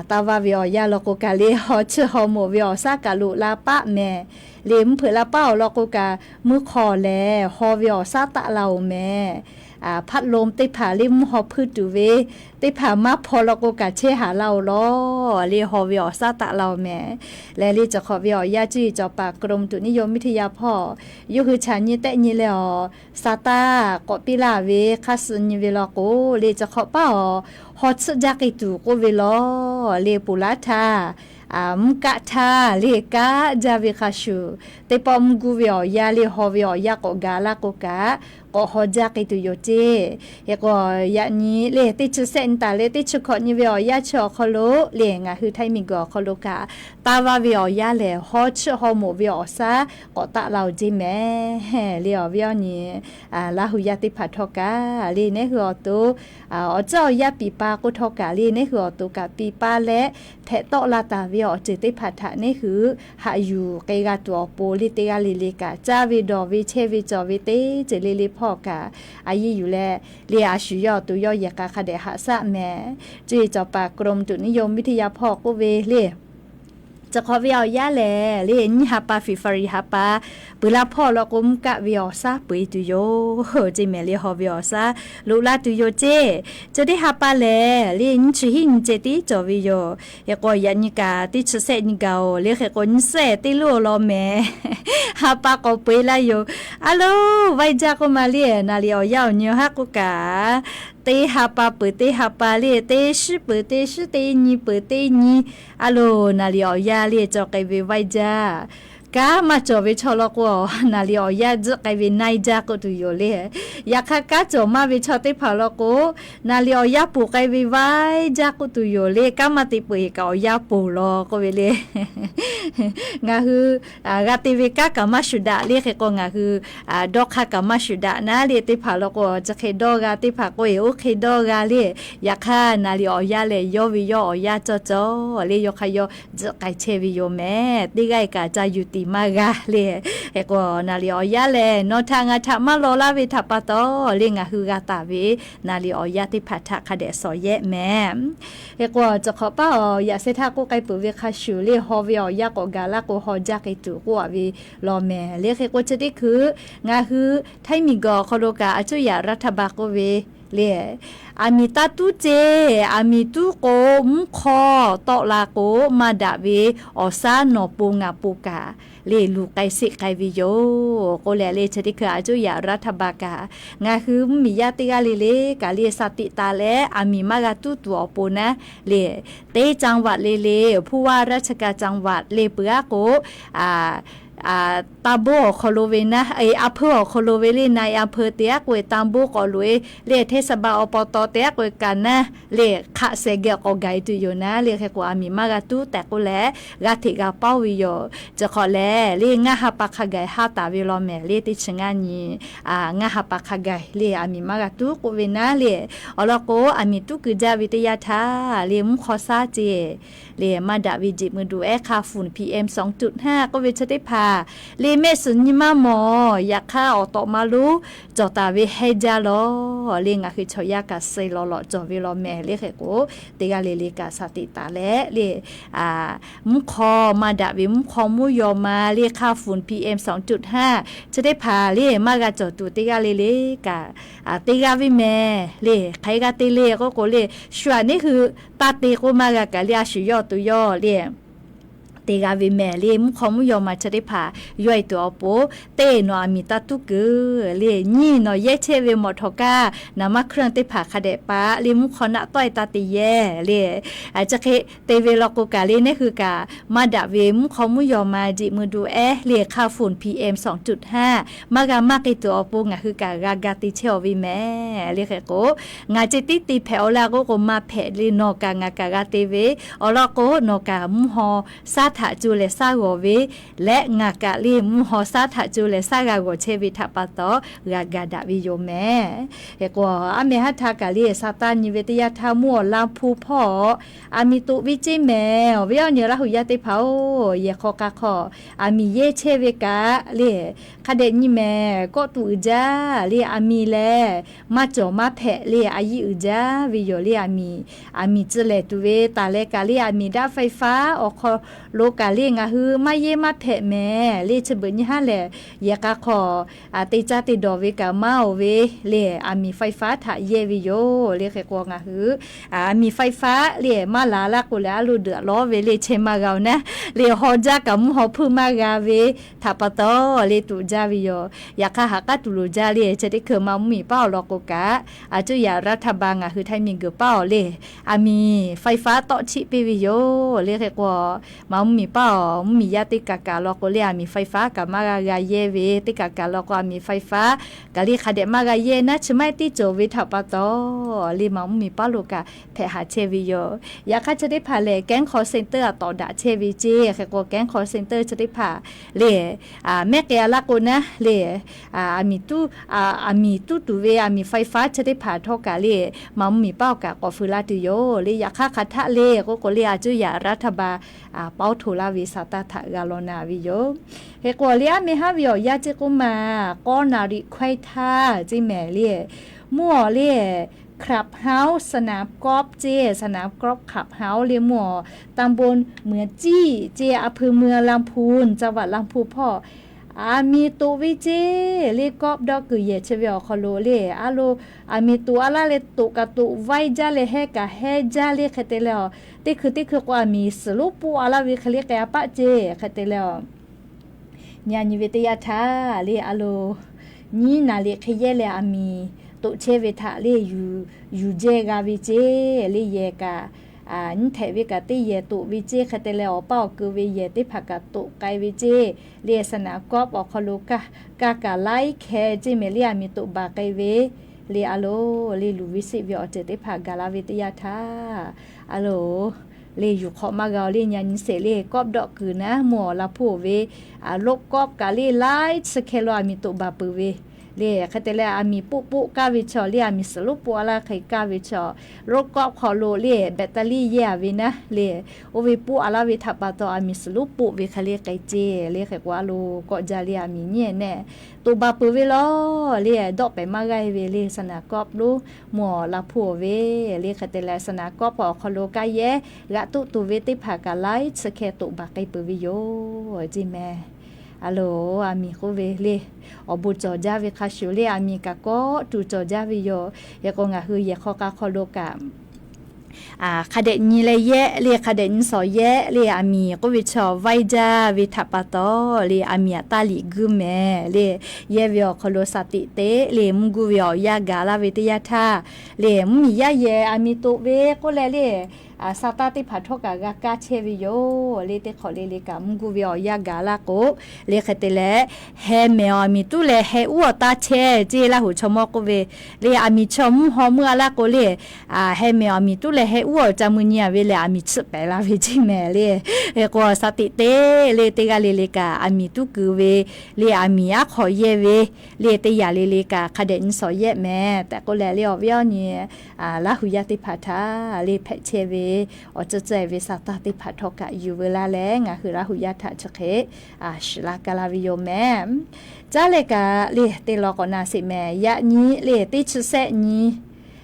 Taˇ vaˇ ve awˬ yanˇ law k'o kaꞈ le, haw chiˇ haw moˍ ve awˬ shaˉ kaꞈ loꞈ la paˆ mehˍ le. Mvuhˇ hpeuꞈ la paˆ awˬ lawn k'o kaꞈ, mvuhˇ hk'aw lehˬ haw ve awˬ shaˉ taˆ la-oˬ mehˍ. Hpaˆ lom teˇ hpaˍ le mvuhˇ haw hpuiˇ tuˬ ve teˇ hpaˍ maˇ hpaw law k'o kaꞈ chehˇ haˍ laˇ-oˬ law le, haw ve awˬ shaˉ taˆ la-oˬ mehˍ. Leh le cawˬ hk'awꞈ ve awˬ yanˇ cuˇ yiˍ cawˬ paˍ กรมอุตุนิยมวิทยา hpawˇ yawˇ hui chaꞈ nyi tehˆ nyi leh awˬ sa taˇ k'awꞈ piˇ laˇ ve hk'aˇ suh nyi ve law k'o le, cawˬ hk'awꞈ paˇ awˬ haw chiˇ jaˇ k'ai tuˬ k'oˆ ve law le, ponˬ laˇ htaˇ mvuhˇ kaˆ htaˇ le kaˉ jaˇ ve hk'a shuˍ, teˇ pawˆ mvuhˇ guˇ ve awˬ yanˇ le haw ve awˬ yanˇ k'awꞈ gaˬ laˇ k'o kaꞈ, k'awꞈ haw jaˇ k'ai tuˬ yoˬ ceˇ. Hk'e k'o, yaꞈ nyi le teˇ chi sehˆ nyi taˍ leh teˇ chi hkawꞈ nyi ve awˬ yanˇ chi awˬ hk'aw lo le ngaˬ hui Htaiˇ miˬguiˬ awˬ hk'aw lo kaꞈ, taˇ vaˇ ve awˬ yanˇ lehˬ haw chiˇ haw moˍ ve awˬ shaˉ k'awꞈ taˆ la-oˬ ceˇ mehˍ le. Awˬ viˉ awˬ nyi Laˇ huˍ yaˇ teˇ hpaˍ htawˇ kaꞈ le, neˉ hui awˬ to awˬ tcuhˉ awˬ yanˇ piˍ pa k'oˆ htawˇ kaꞈ le, neˉ hui awˬ to kaꞈ piˇ paˇ leh hpehꞈ tawˆ la taˍ ve awˬ ceuˬ teˇ hpaˍ htaꞈ neˉ hui haꞈ yuˬ k'ai g'a tuˬ awˬ pon le, teˇ g'aˇ le le kaꞈ caˇ ve dawˬ ve chehˇ ve cawˬ ve teˇ ceuˬ le le hpawˇ kaꞈ a yiˇ yuˬ leh le, a shu yawˇ awˬ to yawˇ yehˬ k'a hk'a dehꞈ haꞈ shaˆ mehˍ. Cuˇ yiˍ cawˬ paˍ กรมอุตุนิยมวิทยา hpawˇ k'oˆ ve le, cawˬ hk'awꞈ ve awˬ yanˇ lehˬ le, nyiˇ ha pa February ha pa peuˬ la hpawˇ law k'o, mvuhˇ kaˆ ve awˬ shaˉ peu-eˬ tuˬ yoˬ ceˇ mehˍ le. Haw ve awˬ shaˉ loꞈ la tuˬ yoˬ ceˇ. Chi teˇ ha pa lehˬ le, nyiˇ chi hiˉ nyi ceh tiˉ cawˬ ve yoˬ. Hk'e k'o, yaꞈ nyi kaꞈ teˇ chi sehˆ nyi gaˬ-oˬ le. Hk'e k'o, nyiˇ sehˆ teˇ loˉ awˬ lawn mehˍ ha pa k'awꞈ peu-eˬ laˇ yoˬ. A lo, vaiˇ jaˇ k'oˆ ma le, naˍ riˍ awˬ yanˇ awˬ nyi haˉ k'oˆ kaꞈ, teˇ ha pa peuˬ teˇ ha pa le, teˇ shiˉ peuˬ teˇ shiˉ, teˇ nyi peuˬ teˇ nyi. A lo, naˍ riˍ awˬ yanˇ le cawˬ k'ai ve vaiˇ jaˇ. Kanˉ maˇ cawˬ ve chaw law k'o, naˍ riˍ awˬ yanˇ tzuhˆ k'ai ve naiˇ jaˇ k'oˆ tuˬ yoˬ le. Yaꞈ hk'aˇ, kanˉ cawˬ maˇ ve chaw teˇ hpaˍ law k'o, naˍ riˍ awˬ yanˇ ponˬ k'ai ve vaiˇ jaˇ k'oˆ tuˬ yoˬ le. Kanˉ maˇ te peuˬ-eˬ kaꞈ awˬ yanˇ ponˬ law k'oˆ ve le. Ngaˬ hui g'a te ve kanˉ kaꞈ maˇ shuˍ daꞈ le. Hk'e k'o, ngaˬ hui dawˇ hk'aˇ kaꞈ maˇ shuˍ daꞈ naˉ le. Teˇ hpaˍ law k'o, chi hk'e dawˇ g'a, teˇ hpaˍ k'o, eˬ, oˇ hk'e dawˇ g'a le. Yaꞈ hk'aˇ, naˍ riˍ awˬ yanˇ lehˬ, yawˇ ve yawˇ awˬ yanˇ cawˇ cawˇ le, yawˇ hk'aˇ yawˇ tzuhˆ k'ai chehˇ ve yoˬ mehˍ. Teˇ g'aˇ kaꞈ ca yuˬ tiˍ maˇ g'a le. Hk'e k'o, naˍ riˍ awˬ yanˇ lehˬ, nawˬ htaꞈ ngaˬ htaꞈ maˇ law laˇ ve htaꞈ pa taw le, ngaˬ hui g'a taˍ ve naˍ riˍ awˬ yanˇ teˇ hpaˍ htaꞈ hk'a dehꞈ shawˍ yehˆ mehˍ. Hk'e k'o, cawˬ hk'awꞈ paˉ awˬ yaꞈ sheh htaˇ k'oˆ k'ai peuˬ ve hk'a shuˍ le, haw ve awˬ yanˇ k'awꞈ gaˬ laˇ k'o, haw jaˇ k'ai tuˬ k'oˆ-a ve law mehˍ le. Hk'e k'o, chi teˇ hkui ngaˬ hui Htaiˇ miˬguiˬ awˬ hk'aw lo kaꞈ, a cuˇ yaꞈ raˇ htaˇ ba k'oˆ ve le, aˬ miˍ taˇ tuˉ ceˇ. Aˬ miˍ tuˉ k'o, mvuhˇ hk'aw tawˆ la k'o, maˇ daꞈ ve awˬ shaˉ nawˬ po ngaˬ po kaꞈ le, luˬ k'ai sheˆ k'ai ve yoˬ k'oˆ leh le, chi teˇ hkui a cuˇ yaꞈ raˇ htaˇ ba kaꞈ, ngaˬ hui mvuhˇmiˬ yaˇ teˇ g'aˇ le le kaꞈ le, shaˍ tiꞈ taˍ leh aˬ miˍ maˇ g'a tuˉ tuˬ awˬ pon naˉ le, teˇ จังหวัด le le, ผู้ว่าราชการจังหวัด le peuˬ aˉ k'o, ตำบล awˬ hk'aw lo ve naˉ, อำเภอ awˬ hk'aw lo ve le, นายอำเภอ te aˉ k'o, ตำบล k'awꞈ loꞈ-e le, เทศบาล อบต te aˉ k'o, kaꞈ naˉ le, hk'aˆ seh geh k'awꞈ gaˬ-e tuˬ yoˬ naˉ le. Hk'e k'o, aˬ miˍ maˇ g'a tuˉ tehꞈ k'oˆ leh, g'a hteꞈ g'a paoˇ ve yoˬ. Chi hk'awꞈ lehˬ le, ngaˇ ha pa hk'a gaˬ haˉ taˍ ve law mehˍ le, teˇ chi ngaˇ nyi ngaˇ ha pa hk'a gaˬ le, aˬ miˍ maˇ g'a tuˉ k'oˆ ve naˉ le. Awˬ lawn k'o, aˬ miˍ tuˉ keu jaˇ ve teˇ yanˇ htaˇ le, mvuhˇ hk'aw shaˉ ceˇ le, maˇ daꞈ ve jeꞈ mui duˬ ehˉ hk'a funˍ PM สองจุดห้า k'oˆ ve chi teˇ hpaˍ le, mehˆ suhˍ nyi maˇ mawˬ. Yaꞈ hk'aˇ, awˬ tawꞈ ma lonˉ cawˬ taˍ ve hehnˇ jaˇ law le, ngaˬ hui chaw yaˇ kaꞈ suh lawˬ lawꞈ cawˬ ve law mehˍ le. Hk'e k'o, teˇ g'aˇ le le kaꞈ shaˍ tiꞈ taˍ leh le, mvuhˇ hk'aw maˇ daꞈ ve mvuhˇ hk'aw mvuhˇ yaw ma le, hk'a funˍ PM สองจุดห้า chi teˇ hpaˍ le maˇ g'a cawˬ tuˬ, teˇ g'aˇ le le kaꞈ teˇ g'aˇ ve mehˍ le. Hk'aˬ hk'e g'a te le k'oˆ k'o le, shu aꞈ neˉ hui taˇ te k'oˆ maˇ g'a kaꞈ le, a shu yawˇ awˬ to yawˇ le te g'a ve mehˍ le. Mvuhˇ hk'aw mvuhˇ yaw ma chi teˇ hpaˍ yawˇ e tuˬ awˬ pon, teˇ nawˬ aˬ miˍ taˇ tuˉ kuiˬ le, nyiˇ nawˬ yehˇ chehˇ ve mawˬ htawnˍ kaˇ naˍ maˇ hkuiˉ teˇ hpaˍ hk'a dehꞈ paˍ le, mvuhˇ hk'aw naˆ tawˆ e taˇ te yehˇ le. Chi hk'e te ve law k'o kaꞈ le, neˉ hui kaꞈ maˇ daꞈ ve mvuhˇ hk'aw mvuhˇ yaw ma jeꞈ mui du ehˉ le, hk'a phone P M sawˬ cuˬ htaˇ maˇ g'a maˇ k'ai tuˬ awˬ pon ngaˬ hui kaꞈ g'a ga te chehˇ aw ve mehˍ le. Hk'e k'o, ngaˬ ceh tiˉ te hpehꞈ aw le a k'oˆ k'o, maˇ hpehꞈ le, nawˬ kaꞈ ngaˬ kaꞈ g'a te ve awˬ lawn k'o, nawˬ kaꞈ mvuhˇ haw shaˉ htaꞈ co lehˬ shaˉ g'awˬ ve leh, ngaˬ kaꞈ le mvuhˇ haw shaˉ htaꞈ co lehˬ shaˉ g'a g'awˬ chehˇ ve htaꞈ pa taw g'a ga daꞈ ve yoˬ mehˍ. Hk'e k'o, aˉ meh haˉ htaˇ kaꞈ le, sa taˇ nyi ve teˇ yanˇ htaˇ mvuhˇ awˬ Laˇ hpu hpawˇ aˬ miˍ toꞈ ve ceˇ mehˍ. Awˬ viˉ awˬ nyi Laˇ huˍ yaˇ teˇ hpaˍ-oˬ, yehˬ hk'aw k'a hk'aw aˬ miˍ yehˇ chehˇ ve kaꞈ le, hk'a dehꞈ nyi mehˍ. Kawˆ tuˬ uiˍ jaˇ le, aˬ miˍ lehˬ maˇ cawˬ maˇ hpehꞈ le, a yiˆ uiˍ jaˇ ve yoˬ le. Aˬ miˍ, aˬ miˍ tcuh lehˬ tuˬ ve taˍ leh kaꞈ le, aˬ miˍ daꞈ ไฟฟ้า awˬ hk'aw lo kaꞈ le ngaˬ hui maˇ yehˇ maˇ hpehꞈ mehˍ le. Chi beuꞈ nyi haˉ lehˬ, yehˬ k'a hk'aw te caˇ te dawˬ ve kaꞈ maˇ oˬ ve le, aˬ miˍ ไฟฟ้า htaꞈ yehˇ ve yoˬ le. Hk'e k'o ngaˬ hui aˬ miˍ ไฟฟ้า le maˇ laˬ laˇ k'o lehˬ, a lo deuꞈ lawˉ ve le chehˇ maˇ g'a-oˬ naˉ le, haw jaˇ kaꞈ mvuhˇ haw hpuiˇ maˇ g'a ve htaꞈ pa taw le tuꞈ jaˇ ve yoˬ. Yaꞈ hk'aˇ haꞈ k'aˉ tuˬ loˍ jaˇ le, chi teˇ hkui ma mvuhˇ miˬ paˉ awˬ lawn k'o kaꞈ, a cuˇ yaꞈ raˇ htaˇ ba ngaˬ hui htaiˇ miˬ guiˬ paˉ awˬ le, aˬ miˍ ไฟฟ้า tawˆ chiˆ piˇ ve yoˬ le. Hk'e k'o, ma mvuhˇ miˬ paˉ awˬ mvuhˇ miˬ yaˇ teˇ kaˬ kaˬ lawn k'o le, aˬ miˍ ไฟฟ้า kaꞈ maˇ g'a g'a yehˇ ve, teˇ kaˬ kaˬ lawn k'o aˬ miˍ ไฟฟ้า kaꞈ le hk'a dehꞈ maˇ g'a yehˇ naˉ, chi maˇ heˆ tiˉ cawˬ ve htaꞈ pa taw le, ma mvuhˇ miˬ paˉ lo kaꞈ hpehꞈ haˍ chehˇ ve yoˬ. Yaꞈ hk'aˇ chi teˇ hpaˍ lehˬ, แก๊ง call center aˬ tawˍ daꞈ chehˇ ve ceˇ. Hk'e k'o แก๊ง call center chi teˇ hpaˍ le, mehˉ k'ai a laˇ k'o naˉ le, aˬ miˍ tuˉ, aˬ miˍ tuˉ tuˬ ve aˬ miˍ ไฟฟ้า chi teˇ hpaˍ htawˇ kaꞈ le, ma mvuhˇ miˬ paˉ awˬ kaꞈ k'awꞈ feu laˇ tuˬ yoˬ le. Yaꞈ hk'aˇ hk'aˬ htaˆ le k'oˆ k'o le, a cuˇ yaꞈ raˇ htaˇ ba pawˇ hto laˇ ve sa taˇ htaꞈ g'a law na ve yoˬ. Hk'e k'o le, aˉ meh haˉ ve awˬ yanˇ ceˇ k'oˆ ma, k'awˇ naˍ riꞈ hkawehˇ htaˇ ceˇ mehˍ le, mvuhˇ awˬ le คลับเฮาส์ สนามกอล์ฟ ceˇ, สนามกอล์ฟ คลับเฮาส์ le mvuhˇ awˬ ตำบลเหมืองจี้ ceˇ, อำเภอเมืองลำพูน จังหวัดลำพูน hpawˇ aˬ miˍ toꞈ ve ceˇ le. Kawˆ dawˆ kuiˬ yehˬ chi ve awˬ hk'aw lo le, a lo aˬ miˍ toꞈ a laˇ leh toꞈ kaꞈ toꞈ, vaiˇ jaˇ leh hehˇ kaꞈ hehˇ jaˇ le. Hk'e te leh, teˇ hkui teˇ hkui k'o aˬ miˍ suhˍ lonˉ poˆ a laˇ ve hk'e le k'ai a paˆ ceˇ. Hk'e te leh, nyi a nyi ve teˇ yanˇ htaˇ le, a lo nyiˉ naˍ riꞈ hk'e yehˇ leh aˬ miˍ toꞈ chehˇ ve htaꞈ le yuˬ jehˇ g'a ve ceˇ le. Yehˬ kaꞈ nyiˇ htehꞈ ve kaꞈ teˇ yehˬ toꞈ ve ceˇ. Hk'e te leh, awˬ paˇ awˬ keu ve yehˬ teˇ hpaˍ kaꞈ toꞈ k'ai ve ceˇ le. สนามกอล์ฟ awˬ hk'aw lo kaˇ kaꞈ laiˉ hkeh ceˇ mehˍ le, aˬ miˍ toꞈ baˬ k'ai ve le. A lo le luˬ ve seˆ ve awˬ ceuˬ teˇ hpaˍ gaˬ la ve teˇ yanˇ htaˇ, a lo le yuˬ hk'awꞈ maˇ g'a-oˬ le. Nyi a nyi sheˍ le, kawˆ dawˆ kuiˬ naˉ mvuhˇ awˬ la hpuˇ oˬ ve, รถกอล์ฟ kaꞈ le laiˉ chi hkeh lo aˬ miˍ toꞈ baˬ peuˬ ve le. Hk'e te leh, aˬ miˍ poˆ poˆ kaˇ ve chaw le, aˬ miˍ suhˍ lonˉ poˆ a laˇ hk'e kaˇ ve chaw, รถกอล์ฟ hk'aw lo le แบตเตอรี่ yehˇ a ve naˉ le, oˇ ve poˆ a laˇ ve htaꞈ pa taw aˬ miˍ suhˍ lonˉ poˆ ve hk'e le k'ai ceˇ le. Hk'e k'o a lo kawˆ jaˇ le, aˬ miˍ nyiˉ nehˆ toꞈ baˬ peuˬ ve law le. Dawˆ pehˍ maˇ g'aˇ ve le, สนามกอล์ฟ lonˉ mvuhˇ awˬ la hpuˇ oˬ ve le. Hk'e te leh, สนามกอล์ฟ awˬ hk'aw lo kaˇ yehˇ g'aꞈ toˆ tuˬ ve teˇ hpaˍ kaꞈ laiˉ chi hkeh toꞈ baˬ k'ai peuˬ ve yoˬ ceˇ mehˍ. A lo, aˬ miˍ k'oˆ ve le, awˬ bon cawˬ jaˇ ve hk'a shuˍ le, aˬ miˍ kaꞈ kawˆ tuˬ cawˬ jaˇ ve yoˬ. Hk'e k'o ngaˬ hui yehˬ hk'aw k'a hk'aw lo kaꞈ hk'a dehꞈ nyi leh yehˇ le, hk'a dehꞈ nyi shawˍ yehˇ le. Aˬ miˍ k'oˆ ve chaw vaiˇ jaˇ ve htaꞈ pa taw le, aˬ miˍ aꞈ taˇ liꞈ guiˇ mehˍ le. Yehˇ ve awˬ hk'aw lo shaˍ tiꞈ teˇ le mvuhˇ guˇ ve awˬ yanˇ gaˬ laˇ ve teˇ yanˇ htaˇ le, mvuhˇ miˬ yaˇ yehˬ aˬ miˍ toꞈ ve k'oˆ leh le, sa taˇ teˇ hpaˍ htawˇ kaꞈ g'a kaˇ chehˇ ve yoˬ le. Teˇ hk'awꞈ le le kaꞈ mvuhˇ guˇ ve awˬ yanˇ gaˬ laˇ k'o le, hk'e te leh, heh mehˍ awˬ aˬ miˍ tuˉ leh heh uˉ awˬ taˇ chehˇ ceˇ. Laˇ hoꞈ chaw mawˇ k'oˆ ve le, aˬ miˍ chaw mvuhˇ haw meuˇ a laˇ k'o le, heh mehˍ awˬ aˬ miˍ tuˉ leh heh uˉ awˬ ca mui nyi a ve lehˬ, aˬ miˍ chiˆ pehˍ la ve ceˇ mehˍ le. Hk'e k'o shaˍ tiꞈ teˇ le, teˇ g'aˇ le le kaꞈ aˬ miˍ tuˉ kuiˬ ve le, aˬ miˍ aˉ hk'aw yehˇ ve le, teˇ yaꞈ le le kaꞈ hk'a dehꞈ nyi shawˍ yehˇ mehˍ tehꞈ k'oˆ leh le, awˬ viˉ awˬ nyi Laˇ huˍ yaˇ teˇ hpaˍ htaꞈ le hpehꞈ chehˇ ve awˬ ceuˬ ceuˬ ve sa taˇ teˇ hpaˍ htawˇ kaꞈ yuˬ veu laˇ leh, ngaˬ hui Laˇ huˍ yaˇ htaꞈ chi hk'e shiˍ la ka la ve yoˬ mehˍ. Caˉ leh kaꞈ le te law k'awꞈ na sheˍ mehˍ. Yaꞈ nyi le teˇ chi sehˆ nyi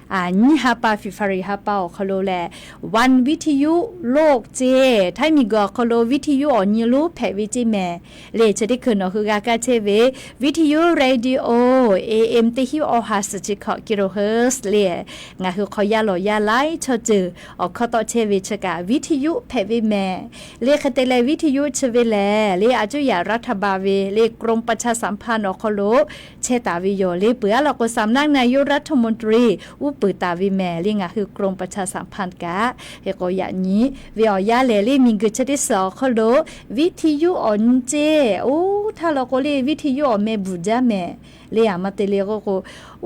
Nyiˇ ha pa February ha pa awˬ hk'aw lo lehˬ, วันวิทยุโลก ceˇ, Htaiˇ miˬguiˬ awˬ hk'aw lo วิทยุ awˬ nyi lonˉ hpehꞈ ve ceˇ mehˍ. Lehˬ chi teˇ hkui nawˬ hui g'a kaˇ chehˇ ve วิทยุ radio AM teˇ hinˉ awˬ ha suhˍ chi hkawꞈ กิโลเฮิรตซ์ lehˬ, ngaˬ hui hk'aw yaˇ lawˬ yaˇ laiˉ chaw ceuˬ awˬ hkawˇ tawˆ chehˇ ve chi kaꞈ วิทยุ hpehꞈ ve mehˍ. Lehˬ hk'e te leh วิทยุ chi ve lehˬ, lehˬ a cuˇ yaꞈ รัฐบาล ve lehˬ กรมประชาสัมพันธ์ awˬ hk'aw lo chehˇ taˍ ve yoˬ. Lehˬ peuˬ aˉ law k'o สำนักนายกรัฐมนตรี uˉ peunˍ taˍ ve mehˍ. Lehˬ ngaˬ hui กรมประชาสัมพันธ์ kaꞈ hk'e k'o yaꞈ nyi ve awˬ yanˇ lehˬ, lehˬ miˬguiˬ chi teˇ suhˍ awˬ hk'aw lo วิทยุ awˬ nyi ceˇ, oˇ htaˇ law k'o lehˬ วิทยุ awˬ meh bvuhˬ jaˇ mehˍ. Lehˬ aˬ ma te le k'oˆ k'o,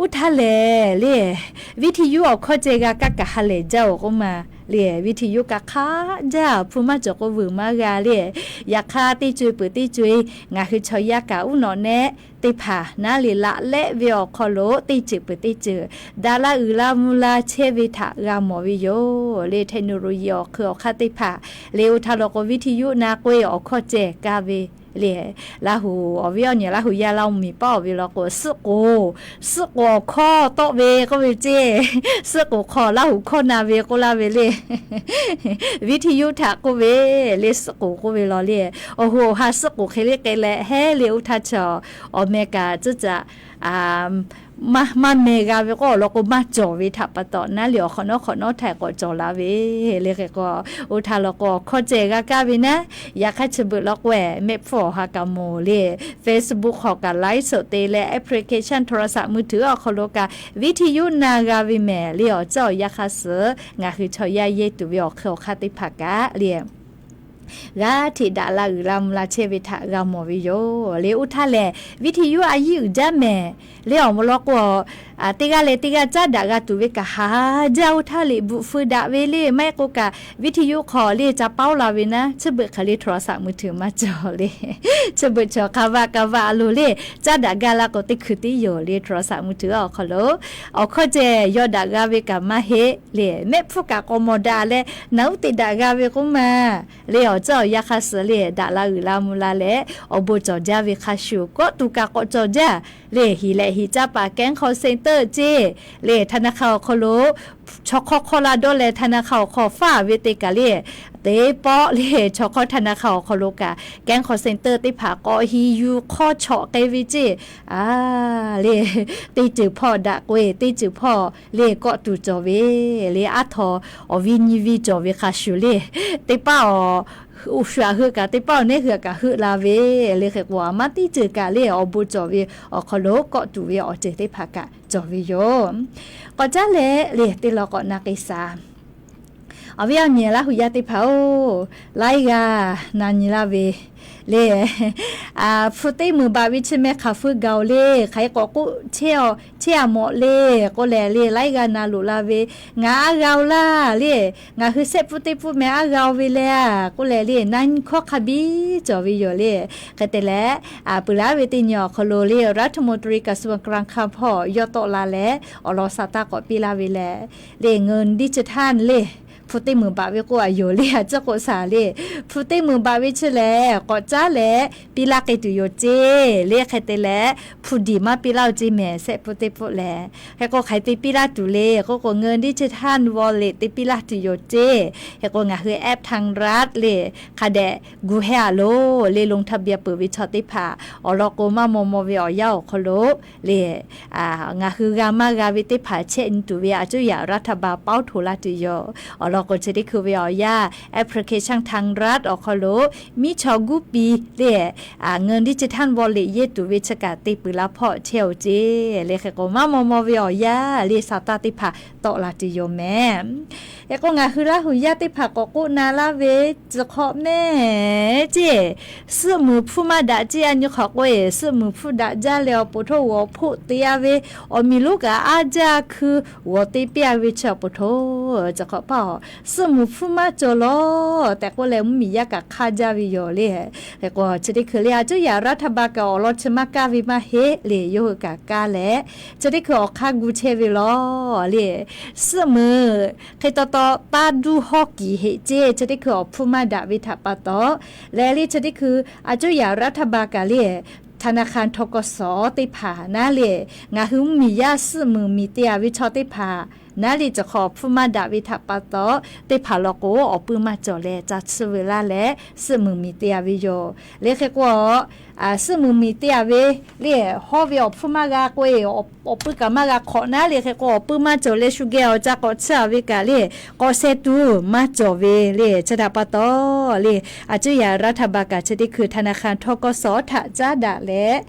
oˇ htaˇ lehˬ lehˬ วิทยุ awˬ hkawˇ ceh g'a kaˇ kaꞈ ha lehˬ jaˇ-oˬ k'oˆ ma. Lehˬ วิทยุ kaꞈ hk'aˆ jaˇ, hpu maˇ cawˬ k'o vuiˬ maˇ g'a lehˬ. Yaꞈ hk'aˇ teˇ co-e peuˬ teˇ co-e ngaˬ hui chaw yaˇ kaꞈ uˉ nawꞈ nehˆ teˇ hpaˍ naˉ lehˬ laꞈ lehˆ ve awˬ hk'aw lo teˇ ceuˬ peuˬ teˇ ceuˬ daꞈ la uiˍ la mvuh la chehˇ ve htaꞈ g'a mawˬ ve yoˬ. Lehˬ เทคโนโลยี awˬ hk'eun awˬ hk'aˇ teˇ hpaˍ lehˬ oˇ htaˇ law k'o วิทยุ na k'oˆ-e awˬ hkawˇ ceh kaˇ ve lehˬ, Laˇ huˍ awˬ viˉ awˬ nyi Laˇ huˍ yaˇ Laˇ huˍ miˬ paˉ awˬ ve law k'o suhˆ k'oˍ, suhˆ k'oˍ awˬ hkawˇ tawˆ ve k'oˆ ve ceˇ. Suhˆ k'oˍ hk'aw Laˇ huˍ hkawˇ na ve k'oˆ laˇ ve lehˬ วิทยุ htaꞈ k'oˆ ve lehˬ, suhˆ k'oˍ k'oˆ ve law lehˬ, awˬ hoꞈ awˬ ha suhˆ k'oˍ hk'e le k'ai leh heˉ lehˬ oˇ htaˇ chaw awˬ meh kaꞈ tcuhˉ caꞈ maˇ meh g'a ve k'o awˬ lawn k'o maˇ cawˬ ve htaꞈ pa taw naˉ lehˬ awˬ hk'awꞈ nawˉ hk'awꞈ nawˉ htaꞈ k'awꞈ cawˬ la ve lehˬ hk'e k'o, oˇ htaˇ law k'o awˬ hkawˇ ceh g'a kaˇ ve naˉ. Yaꞈ hk'aˇ chi beuꞈ law k'o-e mehˆ hpfuhˇ awˬ ha kaꞈ mawˬ lehˬ, Facebook hk'aw kaꞈ ไลฟ์สด te leh แอปพลิเคชันโทรศัพท์มือถือ awˬ hk'aw lo kaꞈ วิทยุ na g'a ve mehˍ. Lehˬ awˬ ceuˬ awˬ yanˇ hk'aˇ suhˍ ngaˬ hui chaw yaˇ yehˇ tuˬ ve awˬ hk'eun awˬ hk'aˇ teˇ hpaˍ kaꞈ lehˬ g'aˇ hteꞈ daꞈ la uiˍ la mvuh la chehˇ ve htaꞈ g'a mawˬ ve yoˬ. Lehˬ oˇ htaˇ lehˬ วิทยุ a yiˉ uiˍ jaˇ mehˍ. Lehˬ awˬ lawn k'o, teˇ g'aˇ leh teˇ g'aˇ caˉ daꞈ g'a tuˬ ve kaꞈ haˍ jaˇ. Oˇ htaˇ lehˬ bvuhꞈ feu daꞈ ve lehˬ maˇ heˆ k'o kaꞈ วิทยุ hk'aw lehˬ ca paoˉ la ve naˉ, chi beuꞈ hk'e lehˬ โทรศัพท์มือถือ maˇ cawˬ lehˬ, chi beuꞈ chaw hk'a vaˆ ka vaˆ a loˬ lehˬ caˉ daꞈ gaˇ la k'o teˇ hkui tiˉ yoˬ lehˬ โทรศัพท์มือถือ awˬ hk'aw lo awˬ hkawˇ ceh yaw daꞈ g'a ve kaꞈ maˇ heˆ lehˬ, mehˆ hpfuhˇ kaꞈ k'awꞈ mawˬ daꞈ leh naˬ uˉ teꞈ daꞈ g'a ve k'oˆ ma. Lehˬ awˬ ceuˬ awˬ yanˇ hk'aˇ suhˍ lehˬ daꞈ la uiˍ la mvuh la leh awˬ bon cawˬ jaˇ ve hk'a shuˍ kawˆ tuˬ kaꞈ k'awꞈ cawˬ jaˇ. Lehˬ hiˍ lehꞈ hiˍ caˇ paˍ แก๊ง call center ceˇ lehˬ ธนาคาร awˬ hk'aw lo chaw hk'awˇ hk'awˇ la dawˇ leh ธนาคาร awˬ hk'aw faˉ ve te kaꞈ lehˬ, teˇ pawˆ lehˬ chaw hk'awˇ ธนาคาร awˬ hk'aw lo kaꞈ แก๊ง call center teˇ hpaˍ k'awꞈ hiˍ yuˬ hk'awˇ chawꞈ k'ai ve ceˇ. A, lehˬ teˇ ceuˬ hpawˇ daꞈ k'oˆ-e, teˇ ceuˬ hpawˇ lehˬ kawˆ tuˬ cawˬ ve lehˬ aˉ htaw awˬ viˉ nyiˇ viˇ cawˬ ve hk'a shuˍ lehˬ, teˇ pawˆ awˬ shu aꞈ heuˆ kaꞈ teˇ pawˆ awˬ neˉ hui kaꞈ heuˆ la ve lehˬ hk'e k'o, aˬ ma teˇ ceuˬ kaꞈ lehˬ awˬ bon cawˬ ve awˬ hk'aw lo kawˆ tuˬ ve awˬ ceuˬ teˇ hpaˍ kaꞈ cawˬ ve yoˬ. K'awꞈ caˉ leh lehˬ teˇ lawn k'awꞈ na k'ai shaˍ. Awˬ viˉ awˬ nyi Laˇ huˍ yaˇ teˇ hpaˍ-oˬ, laiˉ g'aˇ na nyi laˇ ve lehˬ, hpu teˇ meunˍ baꞈ ve chi meh hk'aˬ feu gaˬ-oˬ lehˬ, hk'aˬ hk'e k'awꞈ k'oˆ chehˇ a mawꞈ lehˬ k'oˆ leh lehˬ, laiˉ g'aˇ na loꞈ la ve, ngaˬ aˉ g'a-oˬ laˇ lehˬ, ngaˬ hui shehˆ pfuhˇ teˇ pfuhˇ meh aˉ g'a-oˬ ve lehˬ k'oˆ leh lehˬ, na nyi hkawˇ hk'a biˇ cawˬ ve yoˬ lehˬ. Hk'e te leh, peuˬ laˉ ve teˇ nyi awˬ hk'aw lo lehˬ รัฐมนตรีกระทรวงการคลัง hpawˇ yawˇ tawˆ la leh awˬ lawn sa taˇ k'awꞈ piˇ laˇ ve lehˬ, lehˬ เงินดิจิทัล lehˬ hpu teˇ meunˍ baꞈ ve k'oˆ a yoˬ lehˬ, a ciˉ k'oˆ shaˍ lehˬ, hpu teˇ meunˍ baꞈ ve chi lehˬ k'awꞈ caˉ leh piˇ laˇ k'ai tuˬ yoˬ ceˇ lehˬ. Hk'e te leh hpu diˬ maˇ piˇ laˇ-oˬ ceˇ mehˍ, shehˆ pfuhˇ teˇ pfuhˇ lehˬ. Hk'e k'o hk'aˬ hk'e te piˇ laˇ tuˬ lehˬ k'oˆ k'o, เงินดิจิทัล wallet te piˇ laˇ tuˬ yoˬ ceˇ. Hk'e k'o ngaˬ hui แอป ทางรัฐ lehˬ hk'a dehꞈ gu heh a loˬ lehˬ, ลงทะเบียน peuˬ ve chaw teˇ hpaˍ awˬ lawn k'o maˇ maw maw ve awˬ yanˇ awˬ hk'aw lo lehˬ, ngaˬ hui g'a maˇ g'a ve teˇ hpaˍ chehˇ nyi tuˬ ve a cuˇ yaꞈ รัฐบาล paoˉ hto laˇ tuˬ yoˬ. Awˬ lawn k'o chi teˇ hkui ve awˬ yanˇ แอปพลิเคชัน ทางรัฐ awˬ hk'aw lo miˉ chaw guˇ piˇ lehˬ, เงินดิจิทัล wallet yehˇ tuˬ ve chi kaꞈ te peuˬ la hpawˇ chehˇ-oˬ ceˇ lehˬ. Hk'e k'o maˇ maw maw ve awˬ yanˇ lehˬ, sa taˇ teˇ hpaˍ tawˆ la tuˬ yoˬ mehˍ. Hk'e k'o ngaˬ hui Laˇ huˍ yaˇ teˇ hpaˍ k'awꞈ k'oˆ na laˇ ve, tcuh hk'awꞈ mehˍ ceˇ, suhˆ muiˍ hpfuhˇ maˇ daꞈ ceˇ. A nyi hk'awꞈ k'o-e, suhˆ muiˍ hpfuhˇ daꞈ jaˇ leh awˬ poˍ htoˆ g'awˬ hpoˆ te-a ve, awˬ miˬ lonˉ kaꞈ aˉ jaˇ hkui g'awˬ te piˇ-a ve chi awˬ poˍ htoˆ, tcuh hk'awꞈ paˇ-oˬ, suhˆ muiˍ hpfuhˇ maˇ cawˬ lawˬ tehꞈ k'oˆ leh, mvuhˇmiˬ yaˇ kaꞈ hk'aˇ jaˇ ve yoˬ lehˬ. Hk'e k'o chi teˇ hkui lehˬ, a cuˇ yaꞈ รัฐบาล kaꞈ awˬ lawn chi maˇ kaˇ ve maˇ heˆ lehˬ, yawˇ hui kaꞈ kaˇ leh chi teˇ hkui awˬ hk'aˇ gu chehˇ ve lawˬ lehˬ, suhˆ muiˍ hk'e taw taw taˇ duˇ hawˉ kiˍ heꞈ ceˇ, chi teˇ hkui awˬ hpfuhˇ maˇ daꞈ ve htaꞈ pa taw lehˬ lehˬ, chi teˇ hkui a cuˇ yaꞈ รัฐบาล kaꞈ lehˬ ธนาคาร ทกส teˇ hpaˍ naˉ lehˬ, ngaˬ hui mvuhˇmiˬ yaˇ suhˆ muiˍ miˬ te-a ve chaw teˇ hpaˍ Naˉ le, chi hk'aw awˬ hpfuhˇ maˇ daꞈ ve htaꞈ pa taw, teˇ hpaˍ law k'o awˬ puiˇ maˇ cawˬ leh ca tsuhˇ veu laˇ leh, suhˆ muiˍ miˬ te-a ve yoˬ. Le hk'e k'o, suhˆ muiˍ miˬ te-a ve le, hawˇ ve awˬ hpfuhˇ maˇ g'a k'oˆ-e, awˬ puiˇ kaꞈ maˇ g'a hk'awꞈ naˉ le. Hk'e k'o awˬ puiˇ maˇ cawˬ leh shu geh awˬ ca k'awꞈ tsuhˇ-a ve kaꞈ le, k'awꞈ sheh tuˬ maˇ cawˬ ve le. Chi htaꞈ pa taw le, a cuˇ yaꞈ รัฐบาล kaꞈ chi teˇ hkui ธนาคาร ทกส htaꞈ caˉ daꞈ leh,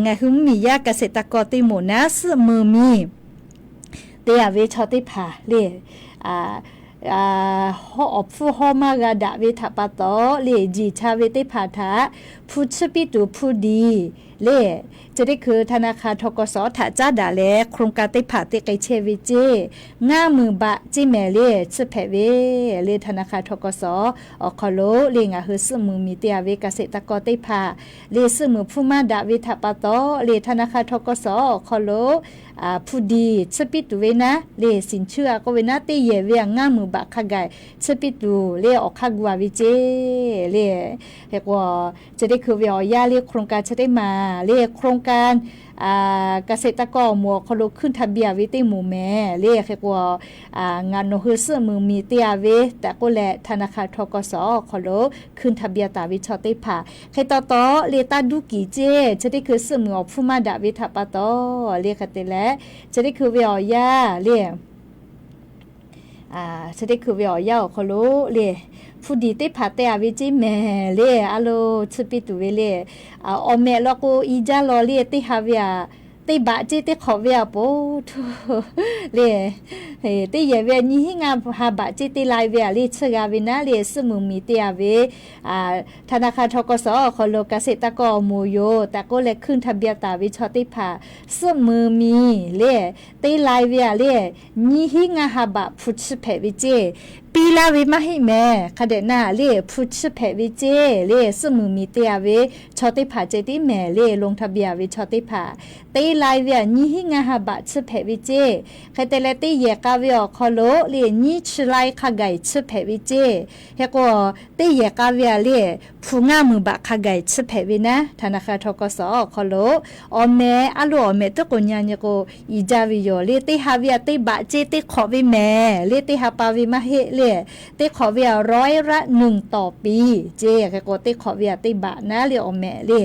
ngaˬ hui mvuhˇmiˬ yaˇ เกษตรกร teˇ moˍ naˉ suhˆ muiˍ miˬ te-a ve chaw teˇ hpaˍ le, awˬ hpfuhˇ hawˇ maˇ g'a daꞈ ve htaꞈ pa taw le, jiˬ cha ve teˇ hpaˍ htaꞈ hpu tsuhˇ piˇ tuˬ hpu diˬ le, chi teˇ hkui ธนาคาร ทกส htaꞈ caˉ daꞈ leh โครงการ teˇ hpaˍ te k'ai chehˇ ve ceˇ, ngaˇ muiˬ baꞈ ceˇ mehˍ le, tsuhˇ hpehꞈ ve le. ธนาคาร ทกส awˬ hk'aw lo le, ngaˬ hui suhˆ muiˍ miˬ te-a ve เกษตรกร teˇ hpaˍ le, suhˆ muiˍ hpfuhˇ maˇ daꞈ ve htaꞈ pa taw le, ธนาคาร ทกส awˬ hk'aw lo hpu diˬ tsuhˇ piˇ tuˬ ve naˉ le, สินเชื่อ k'oˆ ve naˉ, teˇ yehˬ ve ngaˇ muiˬ baꞈ hk'a gaˬ tsuhˇ piˇ tuˬ le, awˬ hk'aˇ gu-a ve ceˇ le. Hk'e k'o, chi teˇ hkui ve awˬ yanˇ le, โครงการ chi teˇ maˬ le, โครงการ เกษตรกร awˬ moˍ awˬ hk'aw lo ขึ้นทะเบียน ve teˇ moˍ mehˍ le. Hk'e k'o, ngaˬ nawˬ hui suhˆ muiˍ miˬ te-a ve tehꞈ k'oˆ leh ธนาคาร ทกส awˬ hk'aw lo ขึ้นทะเบียน taˍ ve chaw teˇ hpaˍ hk'e taw taw le, taˇ duˇ kiˬ ceˇ. Chi teˇ hkui suhˆ muiˍ awˬ hpfuhˇ maˇ daꞈ ve htaꞈ pa taw le, hk'e te leh chi teˇ hkui ve awˬ yanˇ le, chi teˇ hkui ve awˬ yanˇ awˬ hk'aw lo le, hpu diˬ teˇ hpaˍ te-a ve ceˇ mehˍ le, a lo tsuhˇ piˇ tuˬ ve le. Awˬ mehꞈ law k'o, i jaˇ law le, teˇ ha ve a, teˇ baꞈ ceˇ teˇ hk'awꞈ ve a po htuˇ le, teˇ yehˬ ve nyiˇ hinˉ ngaˇ ha baꞈ ceˇ teˇ lai ve a le, tsuhˇ g'a ve naˉ le, suhˆ muiˍ miˬ te-a ve ธนาคาร ทกส awˬ hk'aw lo เกษตรกร awˬ moˍ yoˬ tehꞈ k'oˆ leh ขึ้นทะเบียน taˍ ve chaw teˇ hpaˍ suhˆ muiˍ miˬ le, teˇ lai ve a le, nyiˇ hinˉ ngaˇ ha baꞈ hpu tsuhˇ hpehꞈ ve ceˇ. Piˇ laˇ ve maˇ heˆ mehˍ. Hk'a dehꞈ naˉ le, hpu tsuhˇ hpehꞈ ve ceˇ le, suhˆ muiˍ miˬ te-a ve chaw teˇ hpaˍ ceh tiˉ mehˍ le, ลงทะเบียน ve chaw teˇ hpaˍ teˇ lai ve a nyiˇ hinˉ ngaˇ ha baꞈ tsuhˇ hpehꞈ ve ceˇ. Hk'e te leh teˇ yehˬ k'a ve awˬ hk'aw lo le, nyiˇ chi lai hk'a gaˬ tsuhˇ hpehꞈ ve ceˇ. Hk'e k'o, teˇ yehˬ k'a ve a le, hpu ngaˇ muiˬ baꞈ hk'a gaˬ tsuhˇ hpehꞈ ve naˉ, ธนาคาร ทกส awˬ hk'aw lo awˬ mehꞈ, a lo awˬ mehꞈ tuˉ k'o nyi nyi k'o, i jaˇ ve yoˬ le. Teˇ ha ve a teˇ baꞈ ceˇ teˇ hk'awꞈ ve mehˍ le, teˇ ha pa ve maˇ heˆ le. Teˇ hk'awꞈ ve a ร้อยละหนึ่ง ต่อปี ceˇ. Hk'e k'o, teˇ hk'awꞈ ve a teˇ baꞈ naˉ le awˬ mehꞈ le.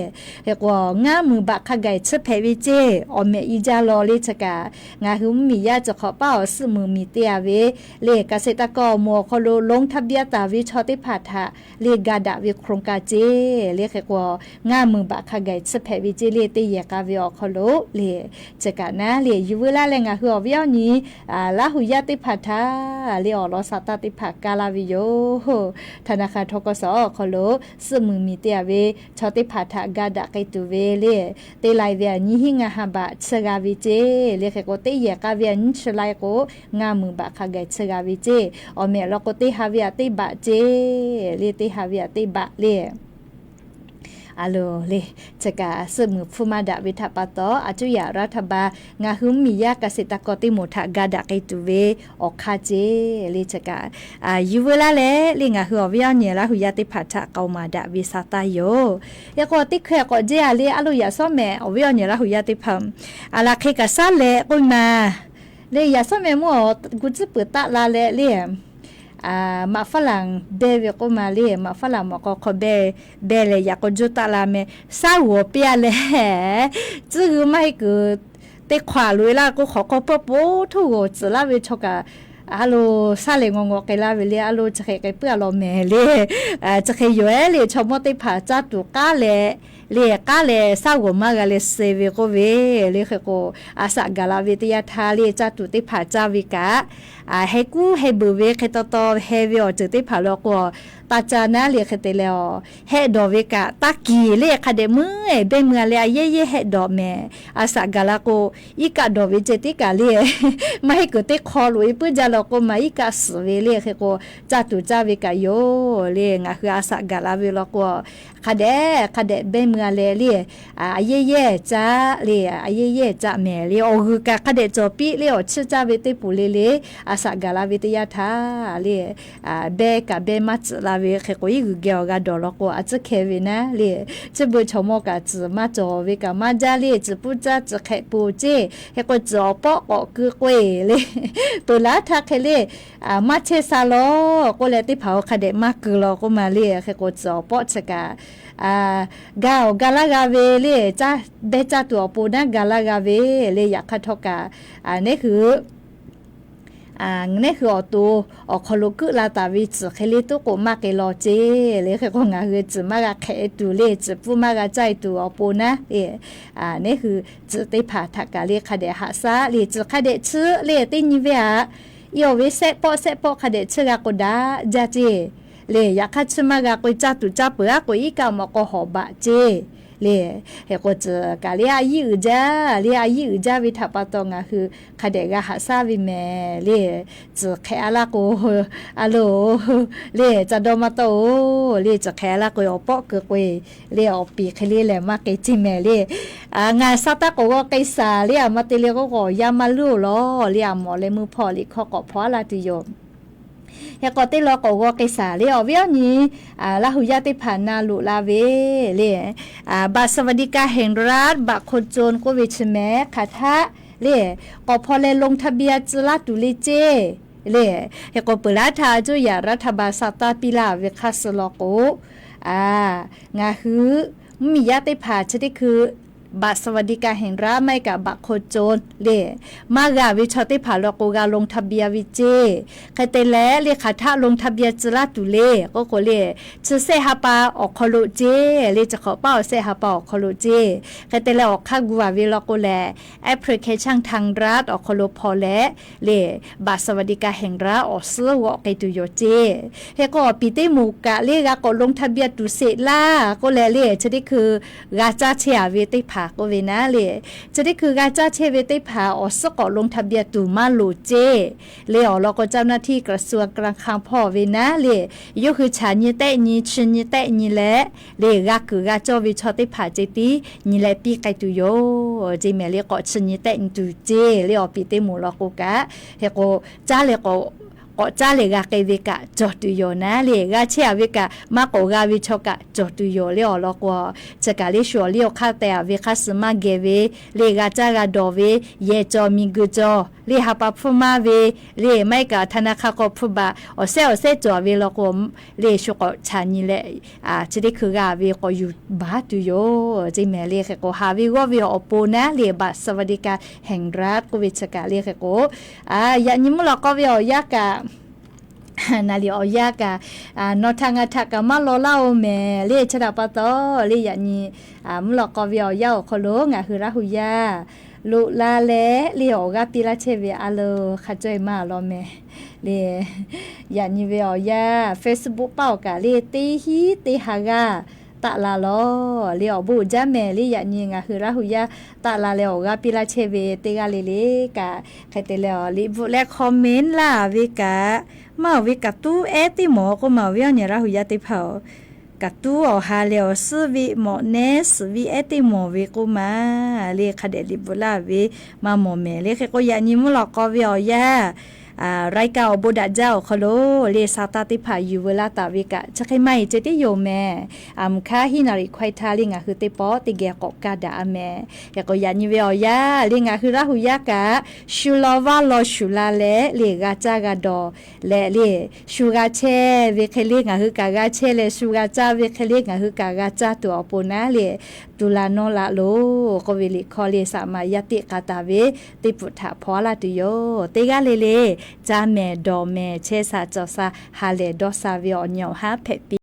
Hk'e k'o, ngaˇ muiˬ baꞈ hk'a gaˬ tsuhˇ hpehꞈ ve ceˇ. Awˬ mehꞈ i jaˇ law le. Chi kaꞈ ngaˬ hui mvuhˇmiˬ yaˇ chi hk'awꞈ paˉ awˬ suhˆ muiˍ miˬ te-a ve le, เกษตรกร awˬ moˍ awˬ hk'aw lo ลงทะเบียน taˍ ve chaw teˇ hpaˍ htaꞈ le ga daꞈ ve โครงการ ceˇ le. Hk'e k'o, ngaˇ muiˬ baꞈ hk'a gaˬ tsuhˇ hpehꞈ ve ceˇ le, teˇ yehˬ k'a ve awˬ hk'aw lo le. Chi kaꞈ naˉ le, yuˬ veu laˇ leh ngaˬ hui awˬ viˉ awˬ nyi Laˇ hu yaˇ teˇ hpaˍ htaꞈ le awˬ lawn sa taˇ teˇ hpaˍ kaˇ laˇ ve yoˬ. ธนาคาร ทกส awˬ hk'aw lo suhˆ muiˬ miˬ te-a ve chaw teˇ hpaˍ htaꞈ ga daꞈ k'ai tuˬ ve le, teˇ lai ve a nyiˇ hinˉ ngaˇ ha baꞈ tsuhˇ g'a ve ceˇ le. Hk'e k'o, teˇ yehˬ k'a ve a nyiˇ chi lai k'o, ngaˇ muiˬ baꞈ hk'a gaˬ tsuhˇ g'a ve ceˇ. Awˬ mehꞈ law k'o, teˇ ha ve a teˇ baꞈ ceˇ le, teˇ ha ve a teˇ baꞈ le. A lo le, chi kaꞈ suhˆ muiˬ hpfuhˇ maˇ daꞈ ve htaꞈ pa taw, a cuˇ yaꞈ รัฐบาล ngaˬ hui mvuhˇmiˬ yaˇ เกษตรกร teˇ moˍ htaꞈ ga daꞈ k'ai tuˬ ve awˬ hk'aˇ ceˇ le. Chi kaꞈ yuˬ veu laˇ leh le, ngaˬ hui awˬ viˉ awˬ nyi Laˇ hu yaˇ teˇ hpaˍ htaꞈ k'aoˍ maˍ daꞈ ve sa taˇ yoˬ. Yaꞈ k'o, teˇ hkui k'awꞈ jehˇ a le, a lo yaꞈ shawˉ mehˍ awˬ viˉ awˬ nyi Laˇ hu yaˇ teˇ hpaˍ a laˬ hk'e kaꞈ shaˉ leh k'oˆ ma le, yaꞈ shawˉ mehˍ mvuhˇ awˬ gu tcuhˉ peuˬ taˆ la leh le, maꞈ faˉ laˬ beh ve k'oˆ ma le, maꞈ faˉ laˬ mawˬ k'aw hk'aw beh, beh leh yaꞈ k'aw juˇ taˆ la meh, shaˉ g'awˬ piˇ a leh, tcuhˉ g'uiˬ maˇ heˆ kuiˬ teˇ hk'awꞈ loꞈ e laˇ k'o, hk'awꞈ hk'aw pawˆ po htuˇ g'awˬ tcuhˍ laˇ ve chaw kaꞈ, a lo shaˉ leh ngawˬ ngawˬ k'ai laˇ ve le. A lo chi hk'e k'ai puiˉ a law mehˍ le. Chi hk'e yoˬ ehˉ le, chaw mawˇ teˇ hpaˍ caˇ tuˬ k'aˉ leh le, k'aˉ leh shaˉ g'awˬ maˇ g'a leh suh ve k'oˆ ve le. Hk'e k'o, a shaꞈ gaˬ la ve teˇ yanˇ htaˇ le, caˇ tuˬ teˇ hpaˍ caˇ ve kaꞈ, heh kuˉ heh beuˬ ve hk'e taw taw heh ve awˬ ceuˬ teˇ hpaˍ lo k'o, taˇ caˇ naˉ le. Hk'e te leh, heh dawˬ ve kaꞈ taˇ kiˬ le. Hk'a dehꞈ meuˉ ehˍ beh mui a leh a yehˇ yehˇ heh dawˬ mehˍ. A shaꞈ gaˬ la k'o, iˉ kaˆ dawˬ ve ceh tiˉ kaꞈ le, maˇ heˆ kuiˬ teˇ hk'aw loꞈ e puiˉ jaˇ law k'o maˬ iˉ kaˆ suhˍ ve le. Hk'e k'o, caˇ tuˬ caˇ ve kaꞈ yoˬ le. Ngaˬ hui a shaꞈ gaˬ la ve law k'o, hk'a dehꞈ hk'a dehꞈ beh mui a leh le, a yehˇ yehˇ caˇ le, a yehˇ yehˇ caˇ mehˍ le. Awˬ g'uiˬ kaꞈ hk'a dehꞈ cawˬ piˇ le, awˬ chiˇ caˇ ve teˇ poˍ le le, a shaꞈ gaˬ la ve teˇ yanˇ htaˇ le, beh kaꞈ beh maˇ tcuhꞈ la ve hk'e k'o, iˉ g'uiˬ geh awˬ g'a dawˬ law k'o, a tcuhˉ hkeh ve naˉ le. Chi beuꞈ chaw mawˇ kaꞈ tcuhˬ maˇ cawˬ ve kaꞈ maˇ jaˇ le. Tcuhˬ pfuhˇ caˇ tcuhˬ hk'ehꞈ poˬ ceˇ. Hk'e k'o, tcuhˬ awˬ pawˆ k'awꞈ keu k'oˆ-e le. Peuˬ laˉ htaˇ hk'e le, maˇ chehˇ sha law k'oˆ leh, teˇ hpaˍ-oˬ, hk'a dehꞈ maˇ keu law k'oˆ ma le. Hk'e k'o, tcuhˬ awˬ pawˆ chi kaꞈ ga awˬ ga laˇ g'a ve le. Caˇ, behˇ caˇ tuˬ awˬ pon naˉ ga laˇ g'a ve le. Yaꞈ hk'aˇ htawˇ kaꞈ, neˉ hui neˉ hui awˬ to awˬ hk'aw lo keuˆ la taˍ ve tcuhˬ hk'e le tuˉ k'o maˇ k'ai law ceˇ le. Hk'e k'o, ngaˬ hui tcuhˬ maˇ g'a hk'ehꞈ-e tuˬ le, tcuhˬ pfuhˇ maˇ g'a caˇ-e tuˬ awˬ pon naˉ le, neˉ hui tcuhˬ teˇ hpaˍ htaꞈ kaꞈ le hk'a dehꞈ haꞈ shaˉ le. Tcuhˬ hk'a dehꞈ tsuhˇ le. Teˇ nyi ve aꞈ, i awˬ ve shehˆ pawˆ shehˆ pawˆ hk'a dehꞈ tsuhˇ g'a k'o daꞈ jaˇ ceˇ le. Yaꞈ hk'aˇ tsuhˇ maˇ g'a k'o, caˇ tuˬ caˇ peuˬ aˉ k'o, iˉ kaˆ mawꞈ k'aw hawˍ baꞈ ceˇ le. Hk'e k'o, tcuhˬ kaꞈ le a yiˉ uiˍ jaˇ le. A yiˉ uiˍ jaˇ ve htaꞈ pa taw ngaˬ hui hk'a dehꞈ g'a haꞈ shaˉ ve mehˍ le. Tcuhˬ hk'ehꞈ-a laˇ k'o, a loˬ le, ca dawˇ maˇ tawˆ-oˬ le. Tcuhˬ hk'ehꞈ-a laˇ k'o, awˬ pawˆ keu k'o-e le, awˬ piˍ hk'e le lehˬ maˇ k'ai ceˇ mehˍ le. Ngaˬ sha taˇ k'awꞈ g'aw k'ai shaˍ le. Aˬ ma te le k'o, k'awꞈ yaˇ maˇ luˉ-oˬ lawˬ le. Aˬ mawꞈ leh meuˇ hpawˇ liꞈ hkawˇ k'awꞈ hpaw-a laˇ tuˬ yoˬ. Hk'e k'o, teˇ law k'awꞈ g'aw k'ai shaˍ le. Awˬ viˉ awˬ nyi Laˇ hu yaˇ teˇ hpaˍ na loꞈ la ve le, บัตรสวัสดิการแห่งรัฐ บัตรคนจน k'oˆ ve chi mehˍ hk'aˬ htaˆ le, k'awꞈ hpaw leh ลงทะเบียน tcuh laˇ tuˬ le ceˇ le. Hk'e k'o, peuˬ laˉ htaˇ coˇ yaꞈ รัฐบาล saˍ taˇ piˇ laˇ ve hk'aˇ suh law k'o, ngaˬ hui mvuhˇmiˬ yaˇ teˇ hpaˍ chi teˇ hkui บัตรสวัสดิการแห่งรัฐ maˇ heˆ kaꞈ บัตรคนจน le, maˇ g'a ve chaw teˇ hpaˍ law k'o g'a ลงทะเบียน ve ceˇ. Hk'e te leh le hk'aˬ htaˆ ลงทะเบียน tcuh laˇ tuˬ le k'oˆ k'o le, chi shehˆ ha pa awˬ hk'aw lo ceˇ le. Chi hk'awꞈ paˉ awˬ shehˆ ha pa awˬ hk'aw lo ceˇ. Hk'e te leh awˬ hk'aˇ gu-a ve law k'o lehˬ, application ทางรัฐ awˬ hk'aw lo hpaw leh le, บัตรสวัสดิการแห่งรัฐ awˬ suhˉ g'awˆ k'ai tuˬ yoˬ ceˇ. Hk'e k'o, awˬ piˍ teˇ moˍ kaꞈ le g'a k'awꞈ ลงทะเบียน tuˬ sheˍ laˇ k'oˆ leh le, chi teˇ hkui g'a caˇ chehˇ-a ve teˇ hpaˍ k'oˆ ve naˉ le, chi teˇ hkui g'a caˇ chehˇ ve teˇ hpaˍ awˬ suhˉ k'awꞈ ลงทะเบียน tuˬ maˇ loˍ ceˇ le. Awˬ lawn k'o, เจ้าหน้าที่กระทรวงการคลัง hpawˇ ve naˉ le, yawˇ hui chaꞈ nyi tehˆ nyi chi nyi tehˆ nyi leh le, g'a kuiˬ g'a cawˇ ve chaw teˇ hpaˍ ceh tiˉ nyi leh piˇ k'ai tuˬ yoˬ ceˇ mehˍ le. K'awꞈ chi nyi tehˆ nyi tuˬ ceˇ le. Awˬ piˍ teˇ moˍ law k'o kaꞈ, hk'e k'o, caˇ leh k'awꞈ, k'awꞈ caˇ leh g'a k'ai ve kaꞈ cawˬ tuˬ yoˬ naˉ le. G'a chehˇ-a ve kaꞈ maˇ k'awꞈ g'a ve chaw kaꞈ cawˬ tuˬ yoˬ le. Awˬ lawn k'o, chi kaꞈ le shu awˬ liˇ awˬ hk'aˇ teh-a ve hk'aˇ suh maˇ geh ve le, g'a caˇ g'a dawˬ ve, yehˬ cawˬ miˬ guiˬ cawˬ le, ha pa hpfuhˇ maˇ ve le, maˇ heˆ kaꞈ ธนาคาร k'awꞈ hpfuhˇ baˬ awˬ shehˆ awˬ shehˆ cawˬ-a ve law k'o le, shu k'awꞈ chaꞈ nyi leh, chi teˇ hkui g'a ve k'awꞈ yuˬ baˬ tuˬ yoˬ ceˇ mehˍ le. Hk'e k'o, haˍ ve g'awˇ ve awˬ pon naˉ le, บัตรสวัสดิการแห่งรัฐ k'oˆ ve chi kaꞈ le. Hk'e k'o, yaꞈ nyi mvuhˇ lawꞈ k'aw ve awˬ yanˇ kaꞈ, naˍ liꞈ awˬ yanˇ kaꞈ, nawˬ htaꞈ ngaˬ htaꞈ kaꞈ maˇ law laˇ-oˬ mehˍ le. Chi htaꞈ pa taw le, yaꞈ nyi mvuhˇ lawꞈ k'aw ve awˬ yanˇ awˬ hk'aw lo ngaˬ hui Laˇ hu yaˇ loꞈ la leh le, awˬ g'aˇ piˇ laˇ chehˇ ve a loˬ hk'a caweh maˇ law mehˍ le. Yaꞈ nyi ve awˬ yanˇ Facebook paˆ awˬ kaꞈ le, teˇ hinˉ teˇ ha g'aˇ taˆ la lawˬ le. Awˬ bon uiˍ jaˇ mehˍ le. Yaꞈ nyi ngaˬ hui Laˇ hu yaˇ taˆ la leh awˬ g'aˇ piˇ laˇ chehˇ ve teˇ g'aˇ le le kaꞈ, hk'e te leh awˬ liꞈ bvuhꞈ leh comment laˇ ve kaꞈ, maˇ awˬ ve kaꞈ tuˉ ehˉ teˇ mawˬ k'oˆ ma awˬ viˉ awˬ nyi Laˇ hu yaˇ teˇ hpaˍ-oˬ, kaꞈ tuˉ awˬ ha leh awˬ suhˉ ve mawꞈ nehˉ suhˍ ve ehˉ teˇ mawˬ ve k'oˆ ma le. Hk'a dehꞈ liꞈ bvuhꞈ laˇ ve maˇ mawˬ mehˍ le. Hk'e k'o, yaꞈ nyi mvuhˇ lawꞈ k'aw ve awˬ yanˇ รายการ awˬ bon daꞈ jaˇ awˬ hk'aw lo le, sha taˇ teˇ hpaˍ yuˬ veu laˇ taˍ ve kaꞈ chi hk'e maˇ heˆ ceh tiˉ yoˬ mehˍ. Aˬ mvuhˬ hk'aˇ hiˉ naˍ riˍ hkawehˇ htaˇ le, ngaˬ hui teˇ pawˆ teˇ geh k'awꞈ kaˇ daꞈ-a mehˍ. Hk'e k'o, yaꞈ nyi ve awˬ yanˇ le, ngaˬ hui Laˇ hu yaˇ kaꞈ shu law vaˇ law shuˍ la leh le, g'a caˇ g'a dawˬ leh le, shu g'a chehˇ ve hk'e le ngaˬ hui kaꞈ g'a chehˇ leh, shu g'a caˇ ve hk'e le ngaˬ hui kaꞈ g'a caˇ tuˬ awˬ pon naˉ le, tuˬ la nawˇ la loˬ k'oˆ ve liꞈ hkawˇ le, saˍ maˍ yaˇ teˇ k'a taˍ ve teˇ pfuhˍ htaꞈ hpaw-a laˇ tuˬ yoˬ. Teˇ g'aˇ le le, caˇ mehˍ dawˬ mehˍ, chehˇ sha cawˬ sha, ha lehˬ dawˇ sha ve awˬ nyi awˬ haˉ hpehꞈ piˇ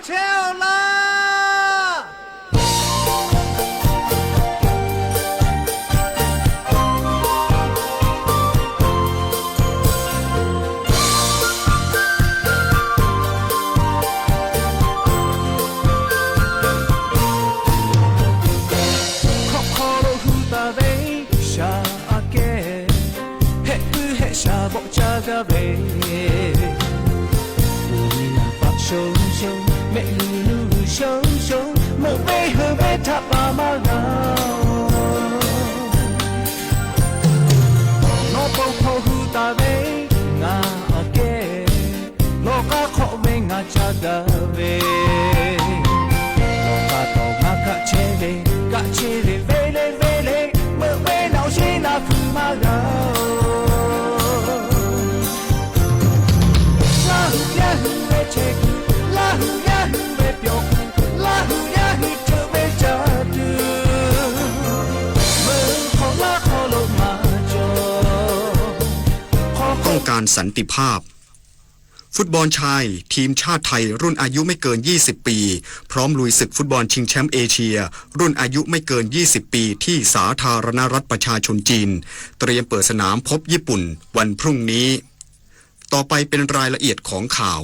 chehˇ-oˆ laˇ. Hk'awꞈ hk'aw lo hu taˍ ve shaˍ aꞈ kehˉ, hehˆ puiˉ hehˆ shaˍ bawˆ caˇ gaˇ ve, paˆ shonˍ shonˍ, mehˆ g'uiˬ nuˇ g'uiˬ shonˍ shonˍ, meuꞈ venˇ heuˬ venˇ htaꞈ paˍ maˇ g'a-oˬ. Nawˬ paw hk'aw hu taˍ ve ngaˬ aꞈ kehˉ, lawˬ k'aˉ hk'awꞈ ve ngaˬ caˇ gaˇ ve, lawˬ k'aˉ tawˍ ngaˬ kaˆ chehˇ ve, kaˆ chehˇ ve ve le ve le, meuꞈ venˇ naꞈ awˬ sheˉ naˍ hpfuhˇ maˇ g'a-oˬ. Laˇ hui yaˇ hui ve chehˇ kuiˬ, Laˇ hui yaˇ hui ve pyawˬ kuˬ, Laˇ hui yaˇ hui ceuˬ ve caˇ tuˬ, meuꞈ hk'awꞈ laˇ hk'aw lo maˇ cawˬ. ต้องการสันติภาพ ฟุตบอลชายทีมชาติไทยรุ่นอายุไม่เกิน ยี่สิบ ปี พร้อมลุยศึกฟุตบอลชิงแชมป์เอเชียรุ่นอายุไม่เกิน ยี่สิบ ปี ที่สาธารณรัฐประชาชนจีน เตรียมเปิดสนามพบญี่ปุ่นวันพรุ่งนี้ ต่อไปเป็นรายละเอียดของข่าว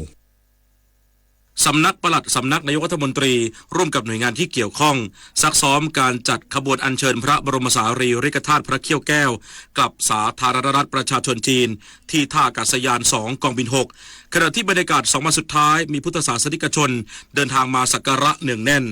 สำนักปลัดสำนักนายกรัฐมนตรี ร่วมกับหน่วยงานที่เกี่ยวข้อง ซักซ้อมการจัดขบวนอัญเชิญพระบรมสารีริกธาตุพระเขี้ยวแก้ว กลับสาธารณรัฐประชาชนจีน ที่ท่าอากาศยาน สอง กองบิน หก ขณะที่บรรยากาศสองวันสุดท้าย มีพุทธศาสนิกชนเดินทางมาสักการะเนืองแน่น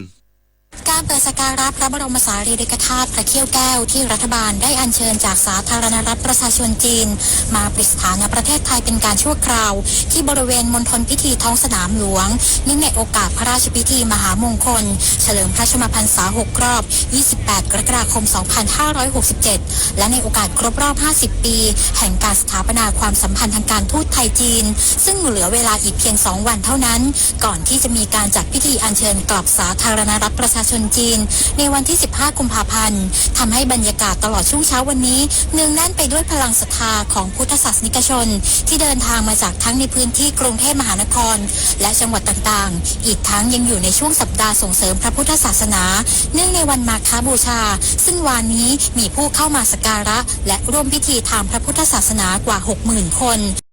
การเปิดสักการะพระบรมสารีริกธาตุพระเขี้ยวแก้วที่รัฐบาลได้อัญเชิญจากสาธารณรัฐประชาชนจีน มาประดิษฐานณประเทศไทยเป็นการชั่วคราว ที่บริเวณมณฑลพิธีท้องสนามหลวง เนื่องในโอกาสพระราชพิธีมหามงคล เฉลิมพระชนมพรรษา หก รอบ ยี่สิบแปด กรกฎาคม สองพันห้าร้อยหกสิบเจ็ด และในโอกาสครบรอบ ห้าสิบ ปี แห่งการสถาปนาความสัมพันธ์ทางการทูตไทย-จีน ซึ่งเหลือเวลาอีกเพียงสองวันเท่านั้น ก่อนที่จะมีการจัดพิธีอัญเชิญกลับสาธารณรัฐประชาชนจีน ในวันที่ สิบห้า กุมภาพันธ์ ทำให้บรรยากาศตลอดช่วงเช้าวันนี้ เนืองแน่นไปด้วยพลังศรัทธาของพุทธศาสนิกชน ที่เดินทางมาจากทั้งในพื้นที่กรุงเทพมหานคร และจังหวัดต่างๆ อีกทั้งยังอยู่ในช่วงสัปดาห์ส่งเสริมพระพุทธศาสนา เนื่องในวันมาฆบูชา ซึ่งวานนี้มีผู้เข้ามาสักการะ และร่วมพิธีทางพระพุทธศาสนากว่า หกหมื่น คน